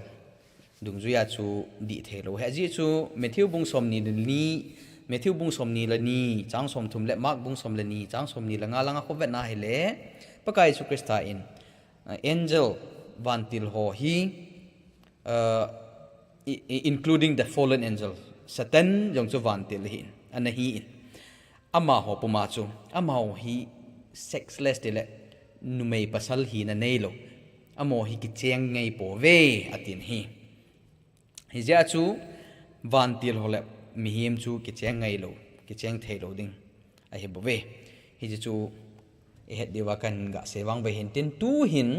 dungjuia chu dih thei lou ahi. Ajeh chu Matthew bung somni le ni, Matthew bung somni le ni, chang somthum le Mark bung som le ni, chang somni le nga langa kho vetna ahile, Pakai Jesu Christa in, uh, angel vantil ho hi, uh, i-, i-, including the fallen angel, Satan jong chu vantil ahin, ana hi in. Amaho puma chu, amaho hi sexless tile, numei pasal hina neilou. Amaho hi kicheng ngai pouve, atin ahi. Hijeh a chu, vantil ho le mihem chu kicheng ngailou, kicheng theilou ding ahi bouve. Hiche chu, ihet diuva kahin gasei vang uve hintin, tuhin,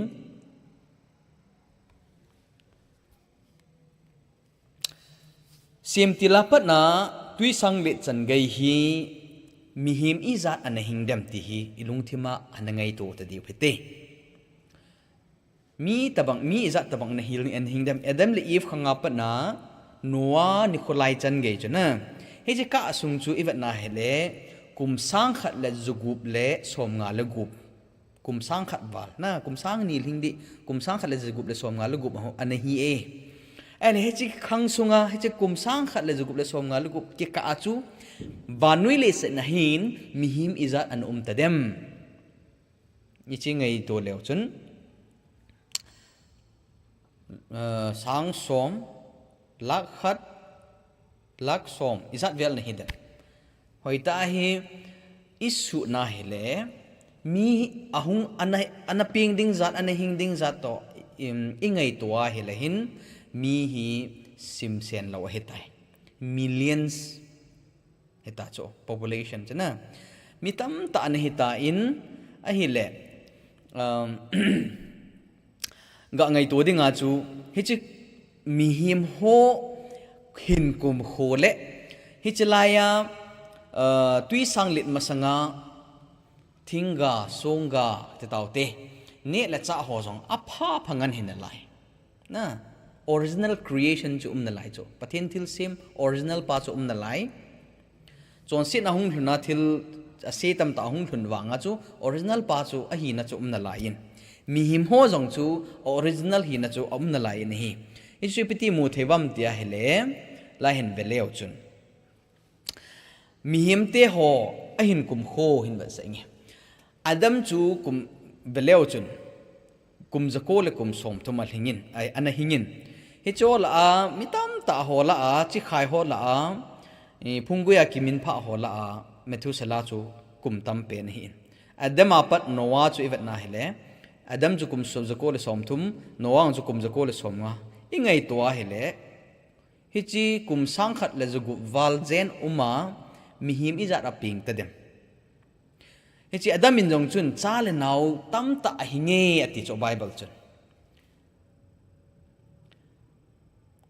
Semtil a patna twisanglet chan gei hi mihem ijat ana hing dem ti hi ilungthim a ana ngaito ta diu hite. Mi tabang, mi ijat tabang ana hil, ana hing dem. Adam le Eve khang a patna Noah nikho lai chan gei chu na. Hiche kah sung chu ivetna hile kum sang khat le jagup le somnga le gup. Kum sang khat val, na, kum sang ni lhing dih, kum sang khat le jagup le somnga le gup aho, ana hi e. Ahile hiche khang sunga, hiche kum sang khat le jagup le somnga le gup kikah a chu, vannoi leiset a hin, mihem ijat ana um ta dem. Hiche ngaito leu chun, eh, sang som, lakh khat, lakh som, ijat vel ana hi dem. Hoitah a hi, isutna hile, mi ahung ana, ana peng ding jat, ana hing ding jat toh, im, ingaito a hile hin, mi hi simsen lou ahitai. Millions hita chu, population chu na. Mi tamtah ana hita in, ahile, um, ga ngaito dinga chu, hiche mihem ho hin kum kho le, hiche laiya, uh, twisanglet masanga, thingga, songga, ti taute, neh le chah ho jong, apha pha ngen hi nalai. Na, original creation chu um nalai chu. Pathen thilsem, original pa chu um nalai. Chonsetna hung lhun a thil, ase tamtah hung lhun vanga chu, original pa chu ahina chu um nalai in. Mihem ho jong chu, original hina chu aum nalai in ahi. Hichu ipi ti mu thei uvam tia hile, lai hin ve leu chun. Mihem te ho ahin kum kho hin vetsah inge. Adam chu kum ve leu chun, kum jako le kum somthum alhing in, ai, ana hing in. Hiche ho lah a, mi tamtah ho lah a, chikhai ho lah a, i, phunggui a kiminphah ho lah a, Methuselah chu kum tam pen ahi in. Adam a pat Noah chu ivetna hile, Adam chu kum som jako le somthum, Noah chu kum jako le somnga. Ingaito a hile, hiche kum sang khat le jagup val jen uma, mihem ijat a peng ta dem. Hiche Adam in jong chun cha le nao tamtah ahi nge ati chu Bible chun.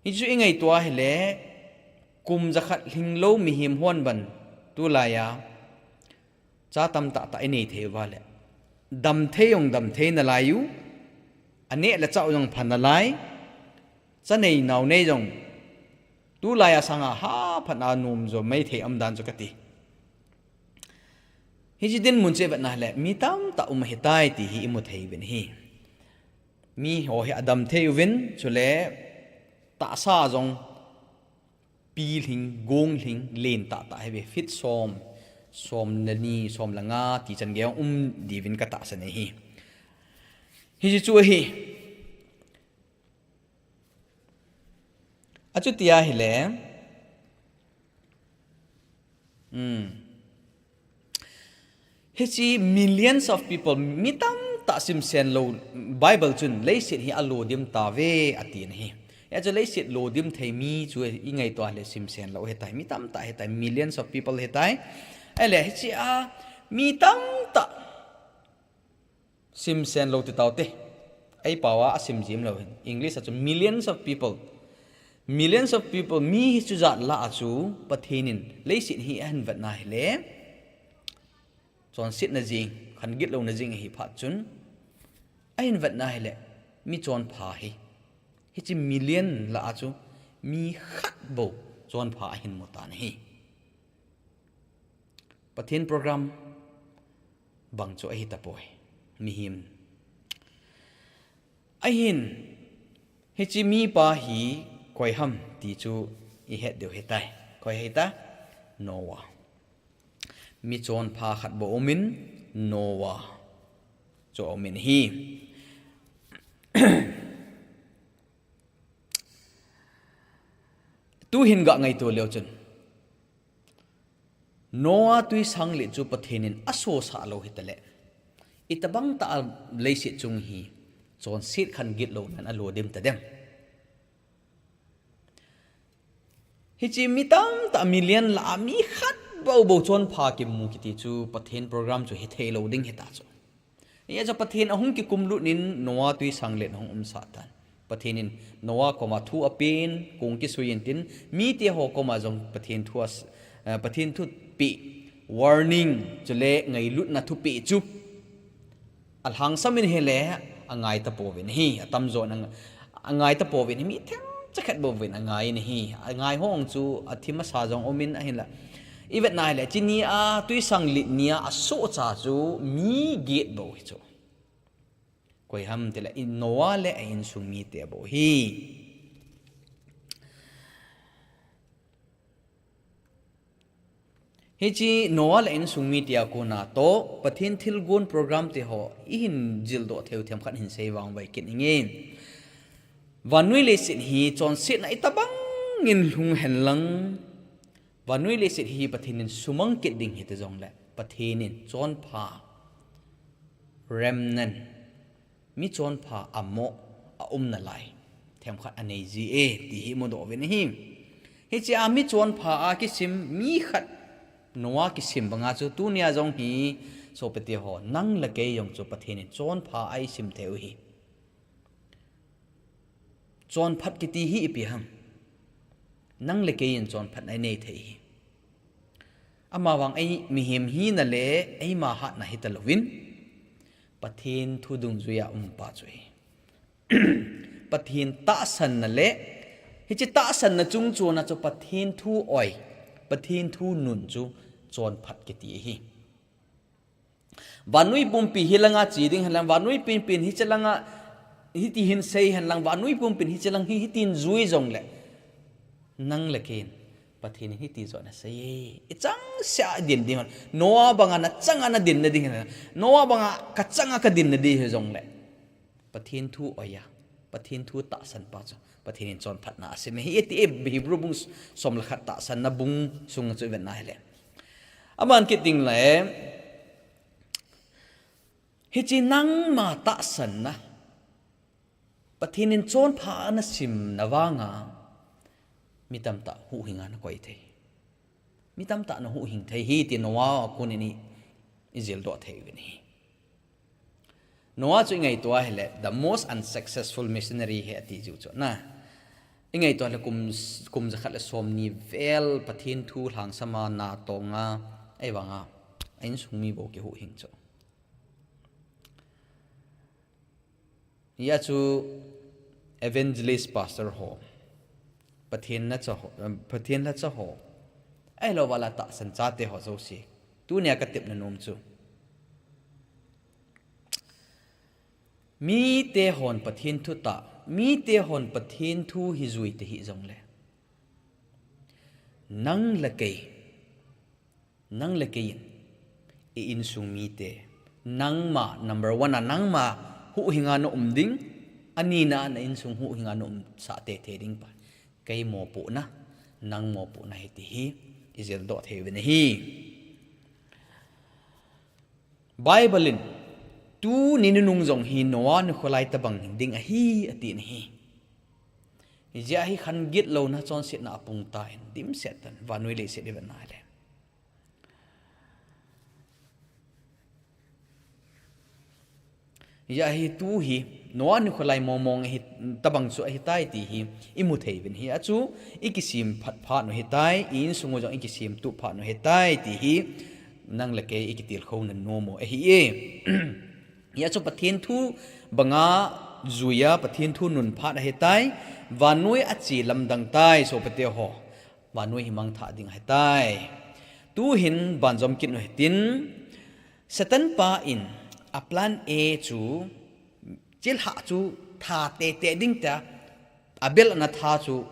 Hichu ingaito a hile, kum jakhat lhinglou mihem hon ban tulaiya, cha tamtah tah inei thei uva le. Damthei jong damthei nalai u, aneh le chah jong pha nalai, cha nei nao nei jong, tulaiya sanga haphat a nom jo mai thei um dan chu kati. Hiche dinmun chu ivetna hile, mi tamtah um ahitai ti hi imu thei uvin ahi. Mi ho hi adamthei uvin, chule tahsa jong pilhing, gonglhing, len tahtah ahiuve, feet som, som le ni, som le nga, ti chan gei um diuvin katahsan ahi. Hiche chu ahi. Achuti ahile, hmm. Hiche millions of people, mi tamtah simsen lou, Bible chun leiset hi alodim tauve atin ahi. Hichu leiset lodim thei mi chu ingaito a le simsen lou ahitai, mi tamtah ahitai, millions of people ahitai. Ahile hiche a mi tamtah Sim sen lo ti tau te. Ei pau a sim jim lo hin. English a chu millions of people. Millions of people, mi hi chu jat lah a chu Pathen in leiset hi ahin vetna hile, chonsetna jing, khan gitlouna jing ahi phat chun, ahin vetna hile, mi chonpha hi, hiche million lah a chu mi khat bou chonpha ahin mu tan ahi. Pathen program bang chu ahi tapoi. Mihem. Ahin, hiche mipa hi koi ham ti chu i het diu hitai. Koi hita? Noah. Mi chonpha khat bou umin, Noah chu umin ahi. Tuhin ga ngaito leu chun, Noah tui sang le chu Pathen in asosah lou hitale, itabang tah a leiset chung hi chonset khan gitlounan alo dem tadem. Hiche mi tamtah million lah a mi khat bou bou chonpha kimu kiti chu Pathen program chu hithei lou ding hita chu. Hijeh a chu Pathen ahung kikumlut in Noah tui sang le ahung umsah tan. Pathen in Noah koma thu apen, kong kisui intin, mite ho koma jong Pathen thu as-, eh, Pathen thupeh, warning, chule ngailutna thupeh chu alhangsam in ahile, angai tapouvin ahi, atamjo in ang-, angai tapouvin ahi, mi themcha khat bouvin angai in ahi, angai ho chu athim asa jong umin ahinla. I vetna hile, hiche nia, tui sang le nia asohcha chu mi get bou hi chu. Koi ham tile, i Noah le a insung mite bou ahi. Hiche Noah le insung mite a kona toh, Pathen thilgon program te ho, ihin jildoh theiu themkhat hin sei vangvai kit inge. Vannoi leiset hi chonsetna itabang in lhung henlang, vannoi leiset hi Pathen in sumang kit ding hita jongle, Pathen in chonpha, remnant, mi chonpha amo a umna lai themkhat anei ji e, ti hi mudoh uvin ahi. Hiche a mi chonpha a kisim mi khat Noah kisim banga chu tunia jong hi sopite ho, nang le kei jong chu Pathen in chonpha a isim theiu ahi. Chonphat kiti hi ipi ham? Nang le kei in chonphatna inei thei ahi. Amavang ei mihem hina le eima hatna hita louvin, Pathen thu dungjuia um pa chu ahi. Pathen tahsanna le, hiche tahsanna chungchona chu Pathen thu oi, Pathen thu nun chu chonphat kiti ahi. Vannoi pumpi hilanga che ding henlang, vannoi pumpin hiche langa, hiti hin sei henlang, vannoi pumpin hiche lang hi, hitin jui jongle, nang le kei in Pathen in hiti joh ana sei e. Ichangseh a din ding hon. Noah banga nachanga nadin nading hen. Noah banga kachanga kadin nading hijongle, Pathen thu oiya, Pathen thu tahsan pa chu Pathen in chonphatna asim e, hiti e. Hebrew bung som le khat, tahsanna bung sunga chu ivetna hile, aman kit ding le, hiche nangma tahsanna, Pathen in chonpha ana simna vanga, mi tamtah huhhinga nakoi thei. Mi tamtah nahuhhing thei ahi ti Noah a konin i, ijildoh thei uvin ahi. Noah chu ingaito a hile, the most unsuccessful missionary ahi ati jiu chu na. Ingaito a hile kum, kum jakhat le somni vel Pathen thu lhangsama natonga, ahivanga a insung mi bou kihuhhing chu. Hia chu evangelist pastor ho, Pathen lhacha ho, Pathen lhacha ho, ahilouva la tahsan chate ho jouse, tunia katepna nom chu, mite hon Pathen thu tah, mite hon Pathen thu hi jui te hijongle, nang le kei, nang le kei in, i insung mite, nangma number one a, nangma huhhinga naum ding, anina a na insung huhhinga naumsah teitei ding pa, kei mopohna, nang mopohna ahi ti hi ijildoh thei uvin ahi. Bible in, tuni nunung jong hi Noah nikho lai tobang ding ahi atin ahi. Hijeh a hi khan gitlouna chonsetna apung tan, dimset tan, vannoi leiset ivetna hile. Hijeh a hi tu hi Noah nikho lai mong mong hi tabang chu ahitai ti hi imu thei uvin, hia chu ikisem phat phat u ahitai, i insung u jong ikisem tup phat u ahitai ti hi nang le kei ikitilkhou na nom u ahi e. Hia chu Pathen thu banga juia Pathen thu nun phat ahitai, vannoi ache lamdang tai, sopite ho. Vannoi hi mangthah ding ahitai. Tuhin banjom kit u hitin, Satan pa in a plan A chu, chilhah chu tha tete ding tia, Abel ana tha chu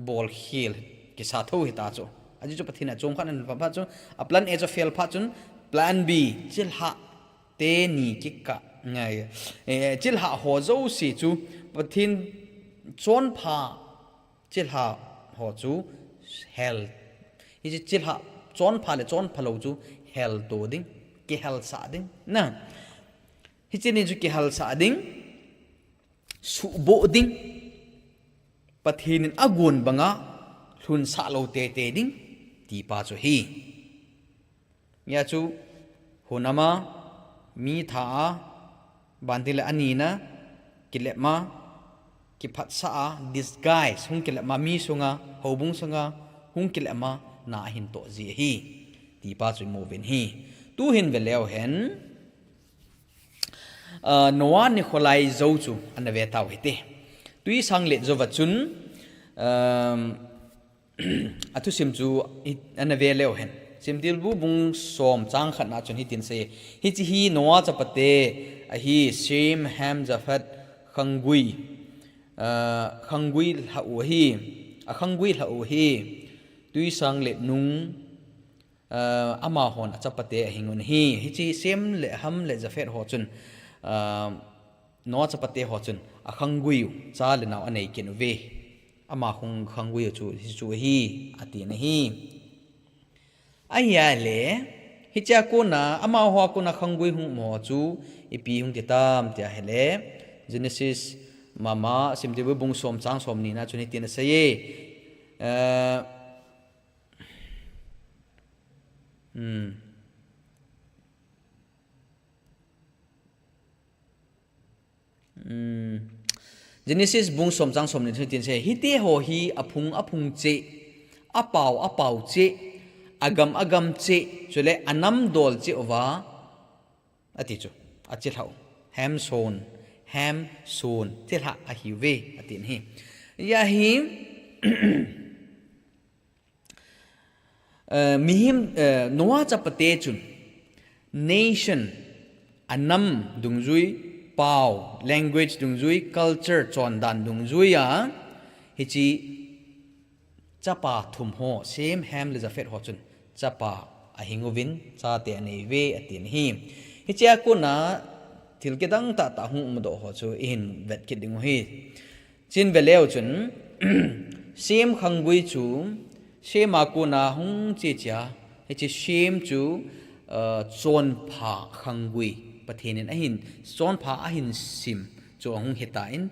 bolkhel kisa tho hita chu. Ajeh chu Pathen in achom khat ana pha pha chu, a plan A chu fail pha chun, plan B, chilhah teni kikah ngai, eh, chilhah ho jouse chu Pathen chonpha, chilhah ho chu hel. Hiche chilhah chonpha le chonpha lou chu helto ding, kihelsah ding. Na. Hiche ni chu kihelsah ding, suhboh ding. Pathen in agon banga lhunsah lou tete ding, ti pa chu ahi. Hia chu, hunam a, mi tha a, banting le anina, kilep ma, kiphatsah a, disguise, hung kilep ma, mi sunga, houbung sunga, hung kilep ma, na ahin toh ji ahi. Ti pa chu imu uvin ahi. Tuhin ve leu hen, ah, Noah nikho lai jou chu ana ve tau hite. Twisang let jouva chun, um, athusim chu i, ana ve leu hen. Semtilbu bung som chang khat na chun hitin asei. Hiche hi Noah chapate ahi, Shem, Ham, Japheth, khangui, ah, khangui lhah u ahi, akhangui lhah u ahi, twisang let nung, ah, amahon achapate ahing un ahi. Hiche Shem le Ham le Japheth ho chun, ah, Noah chapate ho chun akhangui u, cha le nao anei kit uve. Ama khang, khangui u chu hichu ahi, atin ahi. Ahile, hichea kona, amaho a kona khangui hung um ho chu ipi hung ti tam tia ahile, Genesis mama, Semtilbu bung som chang somni na chun hitin asei e. Eh, hmm. Hmm. Genesis bung som chang somni chun hitin asei, hite ho hi aphung aphung cheh, apao apao cheh, agam agam cheh, chule anam dol cheh uva, ati chu, achilhah u. Ham son, Ham son, chilhah ahiuve, atin ahi. Hia hi, Eh, mihem, eh, Noah chapate chun nation, anam dungjui, pao, language dungjui, culture, chondan dungjuia, hiche chapa thum ho, Shem, Ham le Japheth ho chun chapa ahing uvin, chate anei uve, atin ahi. Hichea kona thil kidang tah tah hung umdoh ho chu ihin vet kit ding u ahi. Chuin ve leu chun, Shem khangui chu, Shem a kona hung che chea, hiche Shem chu, uh, chonpha khangui, Pathen in ahin, chonpha ahin sim chu ahung hitan,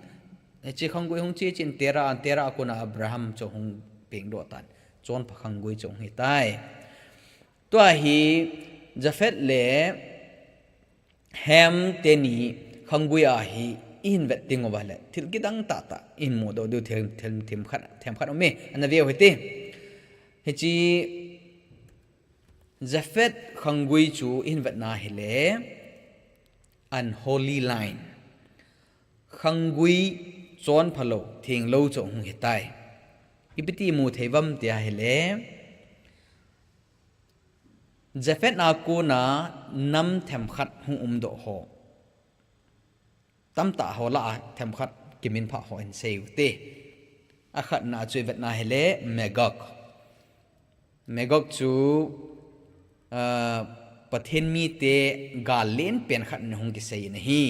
hiche khangui hung che chun Terah, Terah a kona Abraham chu ahung pengdoh tan, chonpha khangui chu ahung hitai. Tua hi Japheth le Ham teni khangui a hi ihin vet ding uva le, thil kidang tah tah ihin mudoh diu thil, thil themkhat, themkhat um e, ana veu hite. Hiche Japheth khangui chu ihin vetna hile, unholy line. Khangui chonpha lou, theng lou chu ahung hitai. Ipi ti imu thei uvam tia ahile, Japheth a kona nam themkhat hung umdoh ho. Tamtah ho lah a themkhat kiminphah ho ihin sei ute. Akhatna chu ivetna hile Magog. Magog chu, ah, Pathen mite gal len pen khat in hung kisei in ahi.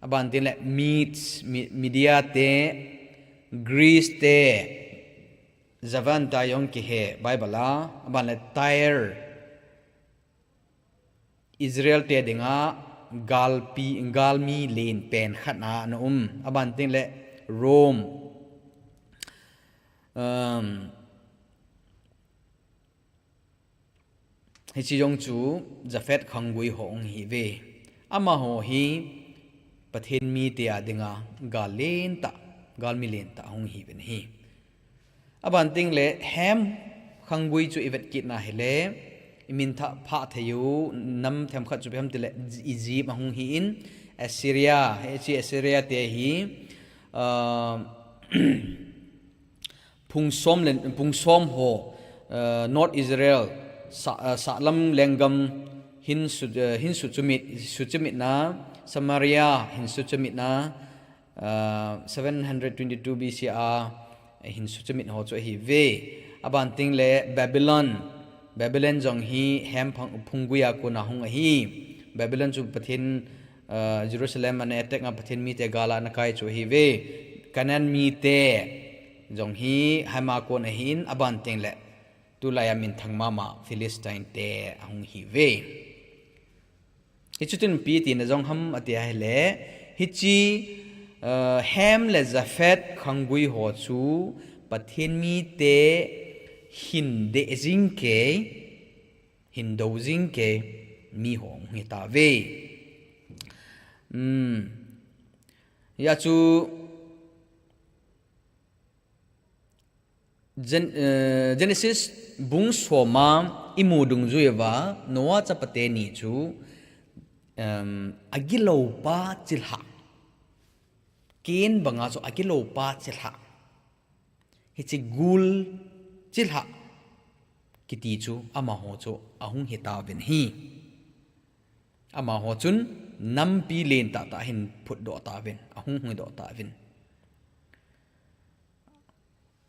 Abantin le Medes, Mi-, Media te, Greece te, Javan ta jong kihe Bible a, aban le Tyre, Israel te dinga galpi, galmi len pen khat na ana um. Abantin le Rome, um, hiche jong chu Japheth khangui ho hung hiuve. Amaho hi Pathen mite a dinga gal lentah, galmi lentah ahung hi uvin ahi. Aban teng le Ham khanggui chu i vet kit na hile, i min thah phah thei u nam themkhat chu ipi ham tile Egypt ahung hi in, Assyria, hiche Assyria te hi, ah, phung som le, phung som ho, eh, North Israel, sa, eh, sahlam lenggam hin su, eh, hin suchimit, suchimitna, Samaria hin suchimitna, eh, seven hundred twenty-two B C a hin suchimit ho chu ahi uve. Aban teng le Babylon, Babylon jong hi Ham phung, phunggui a kona hung ahi. Babylon chu Pathen, eh, Jerusalem ana attack a Pathen mite gal a ana kai chu ahi uve. Canaan mite jong hi Ham a kon ahin, aban teng le tulai a minthang mama Philistine te ahung hi uve. Hichu tun ipi tina jong ham ati ahile, hiche, eh, Ham le Japheth khanggui ho chu Pathen mite hin deh jing kei, hin do jing kei mi ho ahung hi tauve. Um, hia chu Gen-, eh, Genesis bung som a i mu dungjui uva, Noah chapate ni chu, em, agilou pa chilhah. Cain banga chu agilou pa chilhah. Hiche gul chilhah kiti chu amaho chu ahung hi tauvin ahi. Amaho chun nampi lentah tah ahin phutdoh tauvin, ahung hungdoh tauvin.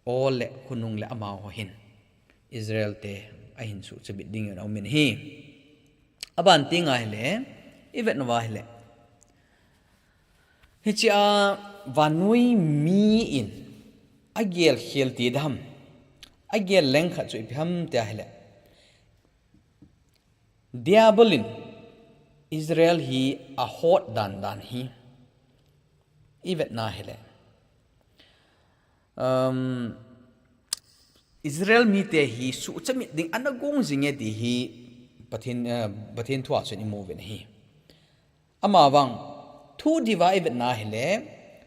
Ol le khonung le amaho hin Israel te ahin suchimit dingin aumin ahi. Aban teng ahile, i vet nauva ahile, hiche a vannoi mi in agel khel ti dam, agel leng khat chu ipi ham tia ahile, Diabol in Israel hi ahot dan dan hi i vet na ahile, um, Israel mite hi suchimit ding ana gong jing e ti hi Pathen, eh, Pathen thu a chun i mu uvin ahi. Ama vang, thu diu va i vet na ahile,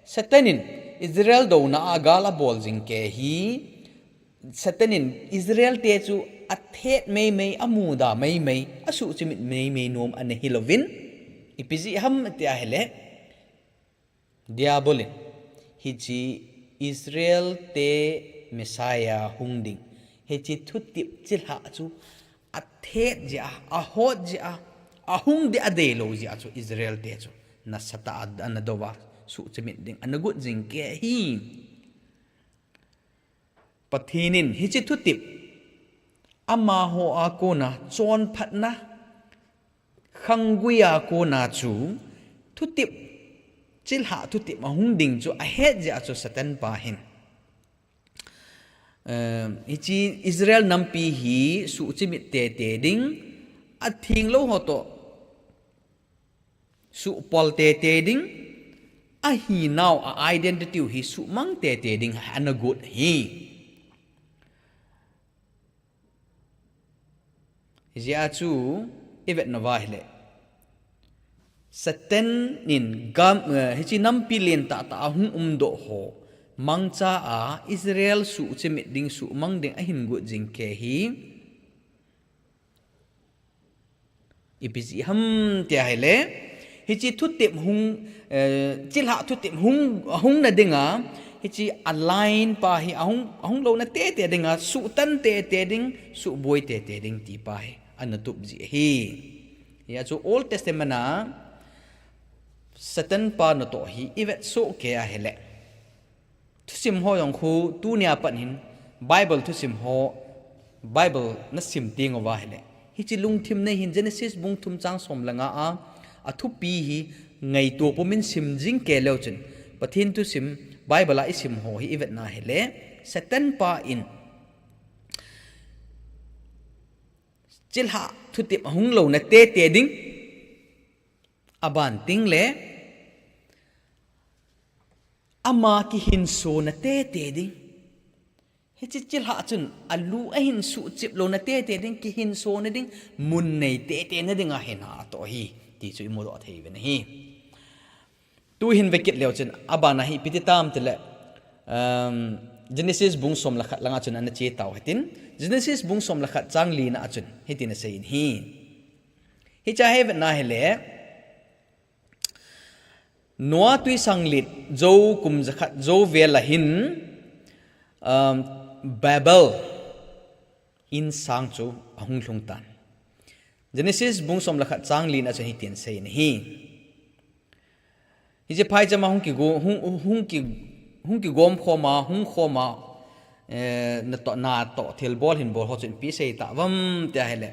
Satan in Israel douna a gal abol jing kei hi, Satan in Israel te chu athet meimei, amuda meimei, asuchimit meimei nom ana hi louvin, ipi jeh ham tia ahile, Diabol in hiche Israel te Messiah hung ding, hiche thutep chilhah chu athet jeh a, ahot jeh a, ahung ding adeilou jeh a chu Israel te chu nasatah a ana dou va, suchimit ding ana got jing kei hi. Pathen in hiche thutep amaho a kona chonphatna khanggui a kona chu thutep, chilhah thutep ahung ding chu ahet jeh a chu Satan pa hin, eh, hiche Israel nampi hi suchimit tete ding, atheng lou ho toh suhpol tete ding, ahinau a identity u hi suhmang tete ding ana got ahi. Hijeh a chu i vet nauva ahile, Satan in gam, eh, hiche nampi lentah tah a hung umdoh ho mangcha a Israel suchimit ding, suhmang ding ahin got jing kei hi. Ipi jeh ham tia ahile, hiche thutep hung, eh, chilhah thutep hung, hung na dinga, hiche a line pa hi ahung, ahung louna tete dinga, suhtan tete ding, suhboi tete ding ti pa hi ana tup ji ahi. Hia chu Old Testament a Satan pa natoh hi i vet soh kei ahile, thusim ho jong khu tunia pat hin Bible thusim ho, Bible na sim teng uva ahile, hiche lungthim nei hin Genesis bung thum chang som le nga a, athupi hi ngaito pumin sim jing kei leu chun, Pathen thusim Bible a i sim ho hi i vet na ahile, Satan pa in chilhah thutep ahung louna tete ding, aban teng le ama kihinsona tete ding. Hiche chilhah chun alu ahin suhchip louna tete ding, kihinsona ding, mun nei tete na ding ahin atoh ahi, ti chu i mudoh thei uvin ahi. Tuhin vekit leu chun, abana hi ipi ti tam tile, um, Genesis bung som le khat langa chun ana che tau hitin, Genesis bung som le khat chang lina a chun, hitin asei in hi. Hiche hi vetna hile, Noah tuisang lit jou kum jakhat jou vel a hin, um, Babel insang chu ahung lhung tan. Genesis bung som le khat chang lina chun hitin asei in hi. Hiche phaichama hung kigo-, hung, hung ki, hung kigom khoma, hung khoma, eh, natoh, natoh thilbol hinbol ho chun ipi asei tauvam tia hile.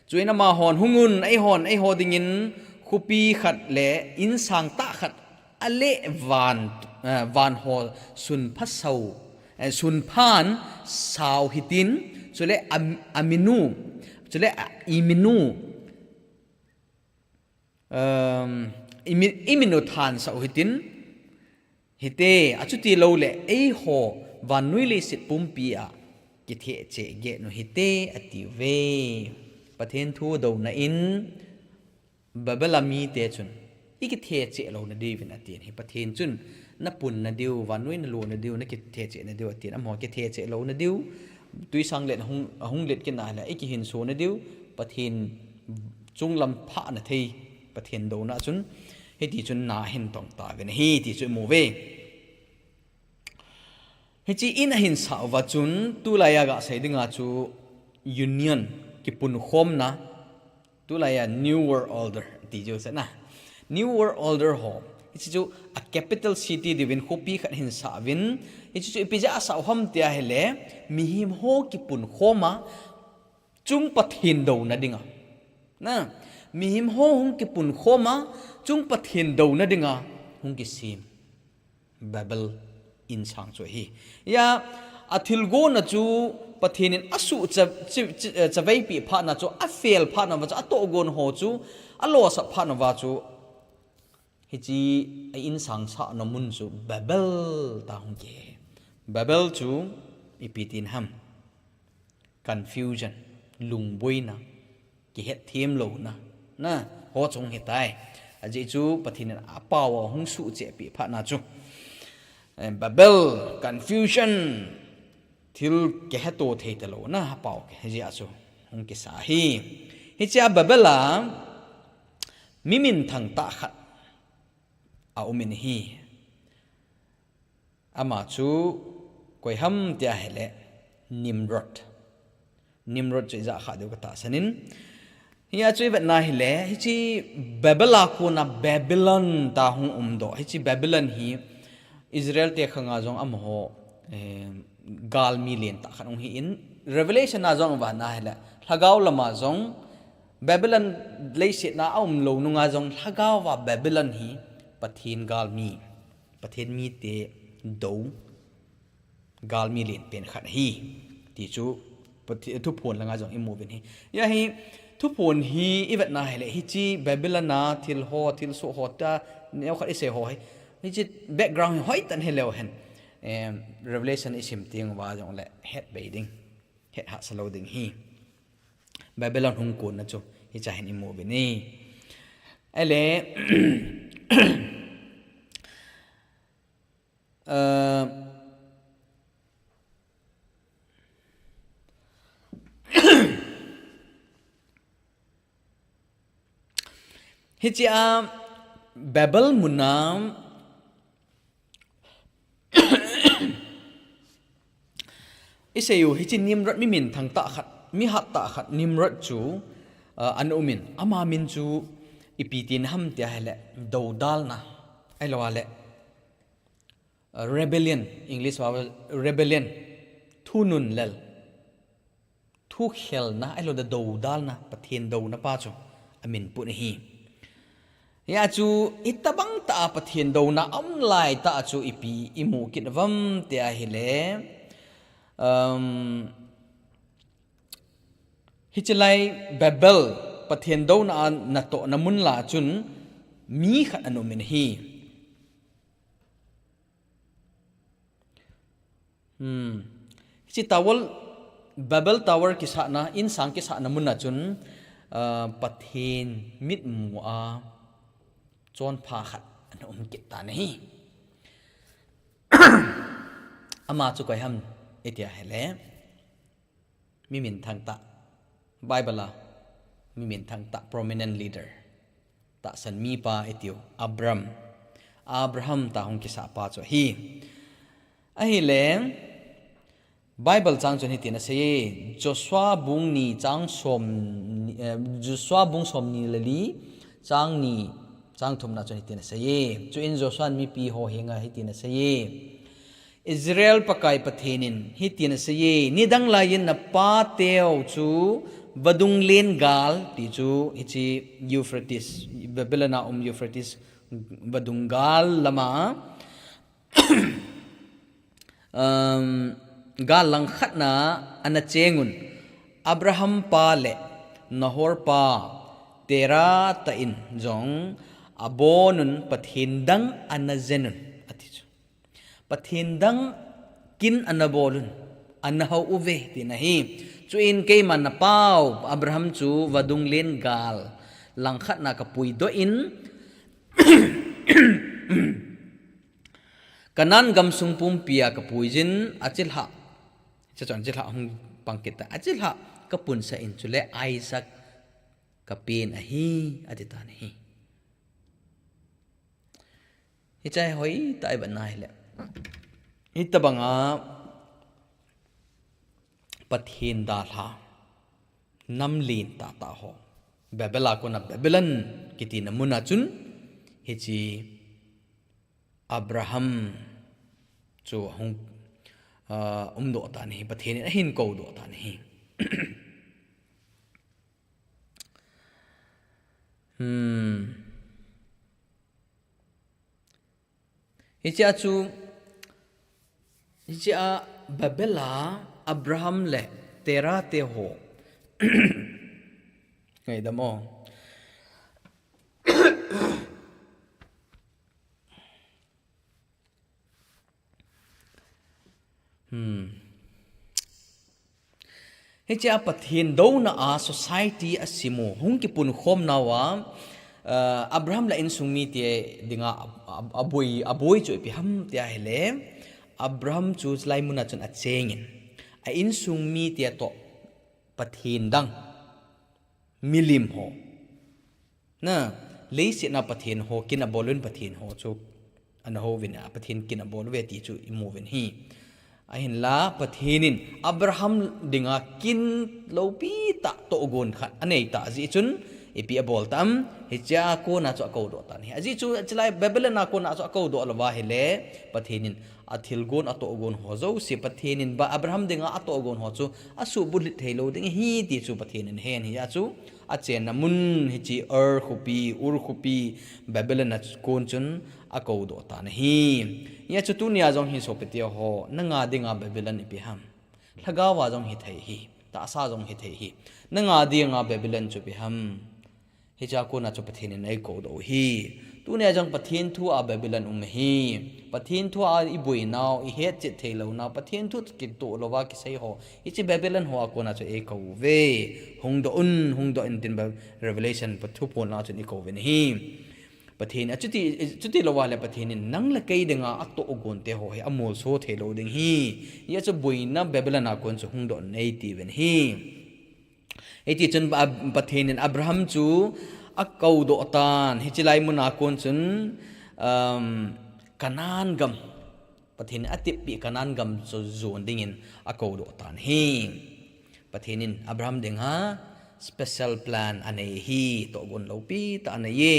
Chuin amahon hungun, eihon, eiho dingin khopi khat le insang tah khat ale van, eh, van ho sunpha sao, eh, sunphan sao hitin, chule am-, aminu, chule a-, iminu, um, imi-, iminu than sao hitin, hite, achuti loule, eiho vannoi leiset pumpi a kitheh cheh geh nu hite, atiuve. Pathen thu douna in, Babel a mite chun, ikitheh cheh louna diuvin atin hi. Pathen chun, napunna diu, vannoi nalona diu, nakitheh chehna diu atin, amaho kitheh cheh louna diu, tuisang lit ahung, ahung lit kit na le, ikihinsona diu, Pathen chunglam phahna thei, Pathen douna chun, hiti chun na ahin tong tauvin ahi, ti chu imu uve. Hiche in ahin sah uva chun, tulaiya gasei dinga chu union, kipunkhomna, tulaiya New World Order, ti chu sena. New World Order ho, hiche chu a capital city diuvin khopi khat ahin sah uvin, hiche chu ipi jeh a asah u ham tia hile, mihem ho kipunkhoma, chung Pathen douna dinga. Na, mihem ho hung kipunkhoma, chung Pathen douna dinga, hung kisem. Babel insang chu ahi. Hia, athilgona chu Pathen in asuh cha-, chi-, chi-, eh, chaveipi phatna chu, afel phatna uva chu, atohgon ho chu, alosap phatna uva chu, hiche a insang sahna mun chu Babel tia hung kihe. Babel chu ipi tina ham. Confusion, lungboina, kihetthem louna, na, ho chu hung hitai. Ajeh chu Pathen in apao a hung suhchehpi phatna chu. Eh, Babel, confusion, thil kiheto thei talou na, apao kihejia chu hung kisa hi. Hichea Babel a mi minthang tah khat aumin ahi. Ama chu koi ham tia hile Nimrod. Nimrod chu ija kha diu katahsan in. Hia chu ivetna hile, hiche Babel a kona Babylon tia hung umdoh. Hiche Babylon hi Israel te khanga jong amaho, eh, galmi lentah khat hung hi in. Revelation a jong ivahna hile, lhagao lama jong, Babylon leiset a aumlou nunga jong lhagao a Babylon hi Pathen galmi. Pathen mite dou, galmi lenpen khat ahi. Ti chu Pathe-, Thuphon langa jong imu uvin ahi. Hia hi, Thuphon hi ivetna hile, hiche Babylon a thil ho, thilsoh ho tia, neokhat isei ho hi. Hiche background hi hoitah in heleu hen. Em, Revelation isim teng uva jongle, het bei ding. Het hahsa lou ding ahi. Babylon hung konna chu, hichea hin imu uvin ahi. Ahile, eh, hichea Babel muna isei u hiche Nimrod mi minthang tah khat, mi hat tah khat Nimrod chu, ah, ana umin, ama min chu ipi tina ham tia hile, doudalna, ahilouleh, ah, rebellion, English va rebellion, thunun lel. Thukhelna, ahilouleh doudalna, Pathen douna pa chu amin put ahi. Hia chu, hitabang tah a Pathen douna aum laitah chu ipi imu kit uvam tia hile, um, hiche lai Babel, Pathen douna a natohna mun lah a chun mi khat ana umin ahi. Hmm. Hiche tower, Babel Tower kisahna, insang kisahna mun a chun, ah, Pathen mitmu a chonpha khat ana um kit tan ahi. Ama chu koi ham itia ahile, mi minthang tah, Bible a mi minthang tah, prominent leader, tahsan mipa itiu, Abram, Abraham tia hung kisah pa chu ahi. Ahile, Bible chang chun hitin asei e, Joshua bung ni chang som, eh, Joshua bung som ni le li, chang ni, chang thumna chun hitin asei e. Chuin Joshua in mipi ho henga hitin asei e, Israel Pakai Pathen in hitin asei e, nidang laiyin napateu chu vadung len gal, ti chu hiche Euphrates, Babylon a um Euphrates vadung gal lama, um, gal langkhatna ana chengun, Abraham pa le Nahor pa Terah tah in jong abonun Pathen dang ana jenun, ati chu. Pathen dang kin ana bolun, ana hou uve, tina ahi. Chuin keiman napau Abraham chu vadung len gal langkhatna kapuidoh in, Canaan gamsung pumpia kapuijin, achilhah, chuchun achilhah hung pang kit ta, achilhah kapunsah in chule Isaac kapen ahi, ati tan ahi. Hiche hi hoitah a ivet na hile, hitobanga Pathen dalha, nam len tahtah ho, Babel a kona Babylon kitina muna chun hiche Abraham chu ahung, ah, umdoh tan ahi, Pathen in ahin koudoh tan ahi. Hmm. Hichea chu, hichea Babel a Abraham le Terah te ho, ngaidam o. Hmm. Hichea Pathen douna a society a simu hung kipunkhom nauva, ah, Abraham le insung mite dinga a, a, aboi, aboi chu ipi ham tia ahile, Abraham chu chulai muna chun achengin, a insung mite toh Pathen dang, milim ho, na, leiset a Pathen ho kin abolun, Pathen ho chu ana houvin, a Pathen kin abol uve ti chu imu uvin ahi. Ahinla Pathen in Abraham dinga kin lopi tah tohgon khat anei tah jeh chun ipi abol tam, hichea kona chu akoudoh tan ahi. Ajeh chu chulai Babylon a kona chu akoudoh louva ahile, Pathen in athilgon atohgon ho jouse Pathen in ba Abraham dinga atohgon ho chu asuhbulhit thei lou ding ahi ti chu Pathen in ahen ahi. Ajeh chu achenna mun hiche Ur khopi, Ur khopi, Babylon a kon chun akoudoh tan ahi. Hijeh chun tunia jong hi sopite ho, nanga dinga Babylon ipi ham? Lhagao a jong hithei ahi, tahsa jong hithei ahi. Nanga dinga Babylon chu ipi ham? Hichea kona chu Pathen in eikoudoh u ahi. Tunia jong Pathen thu a Babylon um ahi. Pathen thu a iboinau, ihetchet theilounau, Pathen thu kitoh louva kisei ho, hiche Babylon ho a kona chu eikou uve. Hungdoh un, hungdoh in tin Revelation pa thuphon a chun eikou uvin ahi. Pathen, achuti, chuti louva le Pathen in nang le kei dinga atohgon te ho hi amolso thei lou ding ahi. Hijeh chun boina Babylon a kon chu hungdoh un eiti uvin ahi. Hiti chun Ab-, Pathen in Abraham chu akoudoh tan, hiche lai mun a kon chun, um, Canaan gam, Pathen in atepeh Canaan gam chu jon dingin akoudoh tan ahi. Pathen in Abraham dinga special plan anei ahi, tohgon lopi tah anei e.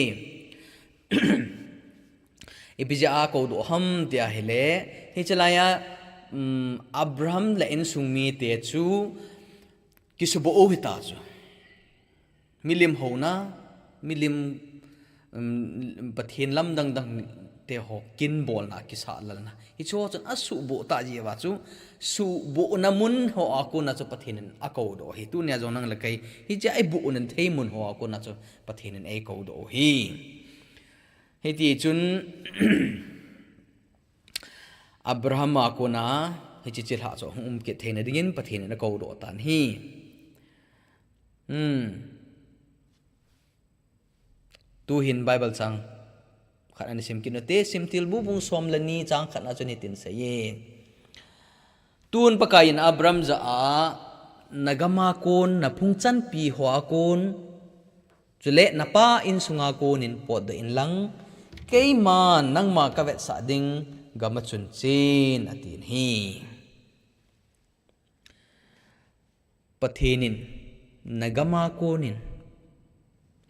Ipi jeh a akoudoh ham tia ahile, hiche laiya, um, Abraham le insung mite chu kisuboh u hita chu. Milim houna, milim, um, Pathen lamdang dang te ho kin bolna, kisahlalna, hiche ho chun asuhboh tah jeh uva chu, suhbohna mun ho a kona chu Pathen in akoudoh ahi. Tunia jong nang le kei, hiche a ibohna thei mun ho a kona chu Pathen in eikoudoh u ahi. Hiti chun Abraham a kona hiche chilhah chu hung um kit theina dingin Pathen in akoudoh tan ahi. Hmm. Tuhin Bible chang Khat ani sim kit u te, Simthilbu bung som le ni chang khat na chun hitin asei e. Tun Pakai in Abram jah a, na gam a kon, na phungchanpi ho a kon, chule na pa insung a kon in potdoh in lang, keiman nangma ka vetsah ding gam a chun chen, ati in ahi. Pathen in na gam a kon in,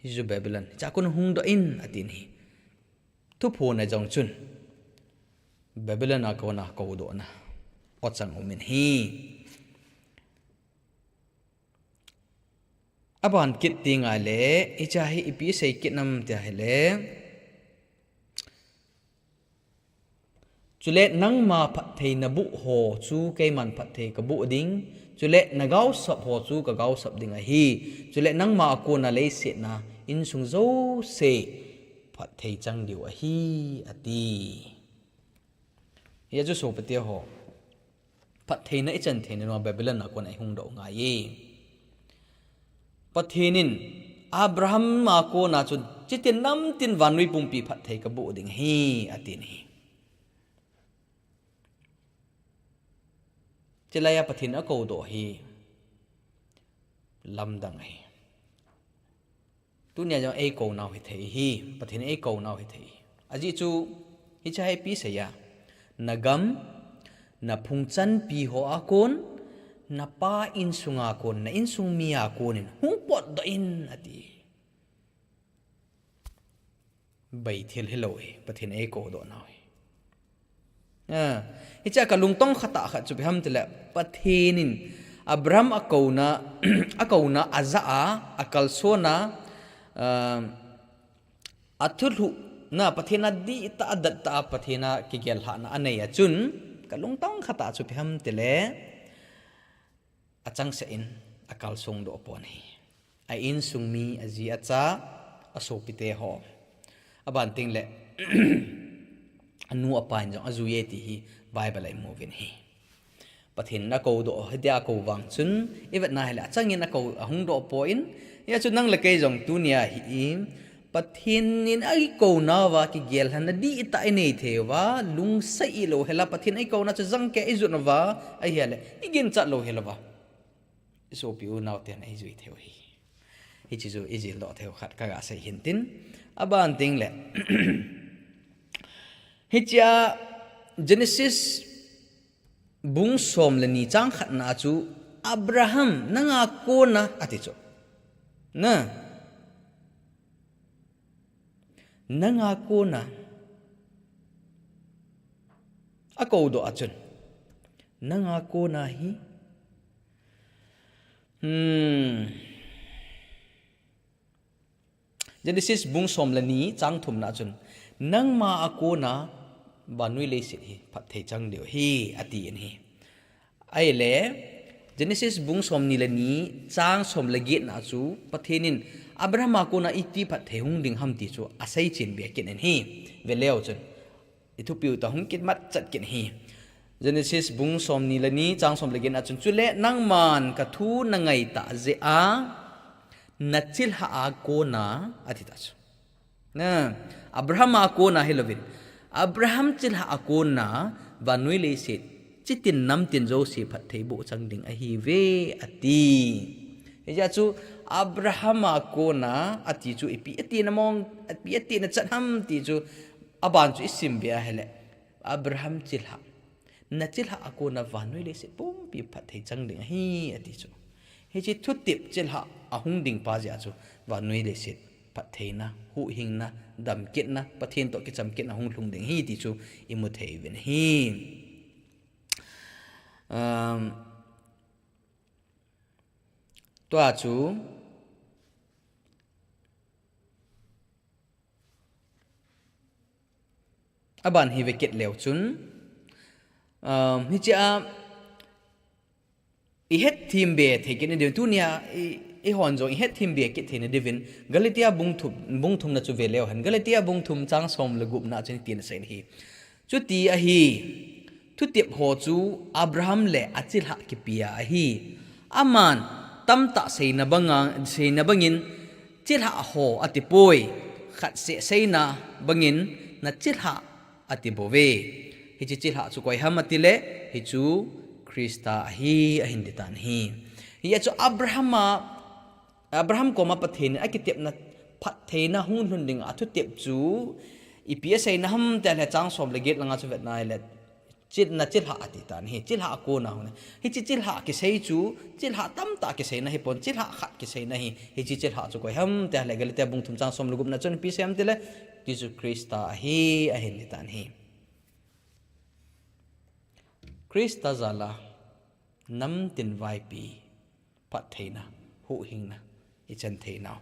hichu Babylon, hiche a kon hungdoh in, ati in ahi. Thuphon a jong chun Babylon a kon a koudohna o chang um in ahi. Aban kit ti ngai le, hiche hi ipi sei kit nam ti ahile, chule nangma phatthei na boh ho chu keiman phatthei ka boh ding, chule na gaosap ho chu ka gaosap ding ahi, chule nangma a kon a leiset na insung jouse phatthei chang diu ahi, ati. Hia chu sopite ho, phattheina i chan theina nunga Babylon a kon a i hung doh ngai e. Pathen in Abraham a kon a chun, chitin namtin vannoi pumpi phatthei ka boh ding ahi, ati in ahi. Chulai a Pathen a koudoh hi lamdang ahi. Tunia jong eikou nau hithei hi, Pathen eikou nau hithei hi. Ajeh chu, hiche hi ipi asei a, na gam, na phungchanpi ho a kon, na pa insung a kon, na insung mi a kon in hung potdoh in, ati. Beithil hilou hi, Pathen eikou doh nau hi. A, hiche a ka lungtong khat a khat chu ipi ham tile, Pathen in Abraham a kouna, a kouna a jah a, a kalsona, a, a thulhuhna, Pathen a dihtah a, dattah a, Pathen a kigel lhahna a nei a chun, ka lungtong khat a chu ipi ham tile, a changseh in a kalsong doh pon ahi. A insung mi, a ji a cha, a sopite ho. Aban teng le, a nu a pa in jong a jui e ti hi Bible a i mu uvin ahi. Pathen in a kou doh, hitia a kou vang chun, i vet na hile, a chang in a kou, a hung doh poi, hia chu nang le kei jong tunia hi, Pathen in a i kou nau va, kigel lhahna dihtah i nei thei uva, lungset i lou hela, Pathen a i kouna chu jangkeh i jot uva, ahile, i ginchat lou hela va. I sopi u nau ten a i jui thei u hi. Hiche chu i jil doh thei u khat ka ga sei hin tin. Aban teng le. Hiche a Genesis bung som le ni chang khat na chu Abraham nanga kona ati chu. Na. Nanga kona. A kou doh a chun. Nanga kona hi. Hmm. Genesis bung som le ni chang thum na chun, nangma a kona vannoi leiset hi phatthei chang diu ahi, ati in ahi. Ahile, Genesis bung som ni le ni chang som le get na chu, Pathen in Abraham a kona iti phatthei hung ding ham ti chu a seichen be kit in ahi, ve leu chun. I thupiu ta hung kit mat chat kit ahi. Genesis bung som ni le ni chang som le get na chun, chule nangman ka thu na ngai tah jeh a na chilhah a kona ati ta chu. Na, Abraham a kona hilouvin. Abraham chilhah a kona vannoi leiset chitin namtin jouse phatthei boh chang ding ahi ve ati. Hijeh a chu Abraham a kona ati chu ipi ati na mong, ipi ati na chat ham ti chu aban chu i sim be ahile. Abraham chilhah. Na chilhah a kona vannoi leiset pumpi phatthei chang ding ahi, ati chu. Hiche thutep chilhah a hung ding pa jeh a chu vannoi leiset phattheina, huhhingna, damkitna, Pathen toh kichamkitna hung lhung ding ahi ti chu i mu thei uvin ahi. Um, tua chu Aban hi ve kit leu chun, um, hiche a i hetthem be thei kit na diuvin, tunia i, i hon jong i hetthem be kit thei na diuvin, Galatia bung thum, bung thum na chu ve leu hen, Galatia bung thum chang som le gup na chun hitin asei in ahi. Chuti ahi, thutep ho chu Abraham le a chilhah kipe a ahi. Aman tamtah seina banga, seina bangin, chilhah ho ati poi, khat seh seina bangin, na chilhah ati bouve. Hiche chilhah chu koi ham ati le, hichu Christa ahi, ahin ti tan ahi. Hijeh chun Abraham a, Abraham koma Pathen in akitepna phattheina hung lhun dinga athutep chu ipi asei na ham tia le chang som le get langa chu vetna le, chil, na chilhah ati tan ahi, chilhah a kona hung. Hiche chilhah kisei chu, chilhah tamtah kiseina hipon, chilhah khat kiseina ahi. Hiche chilhah chu koi ham tia le Galatia bung thum chang som le gupna chun ipi asei ham ati le, Jesu Christa ahi, ahin ti tan ahi. Christa jal a namtin vaipi phattheina, huhhingna ichan theinau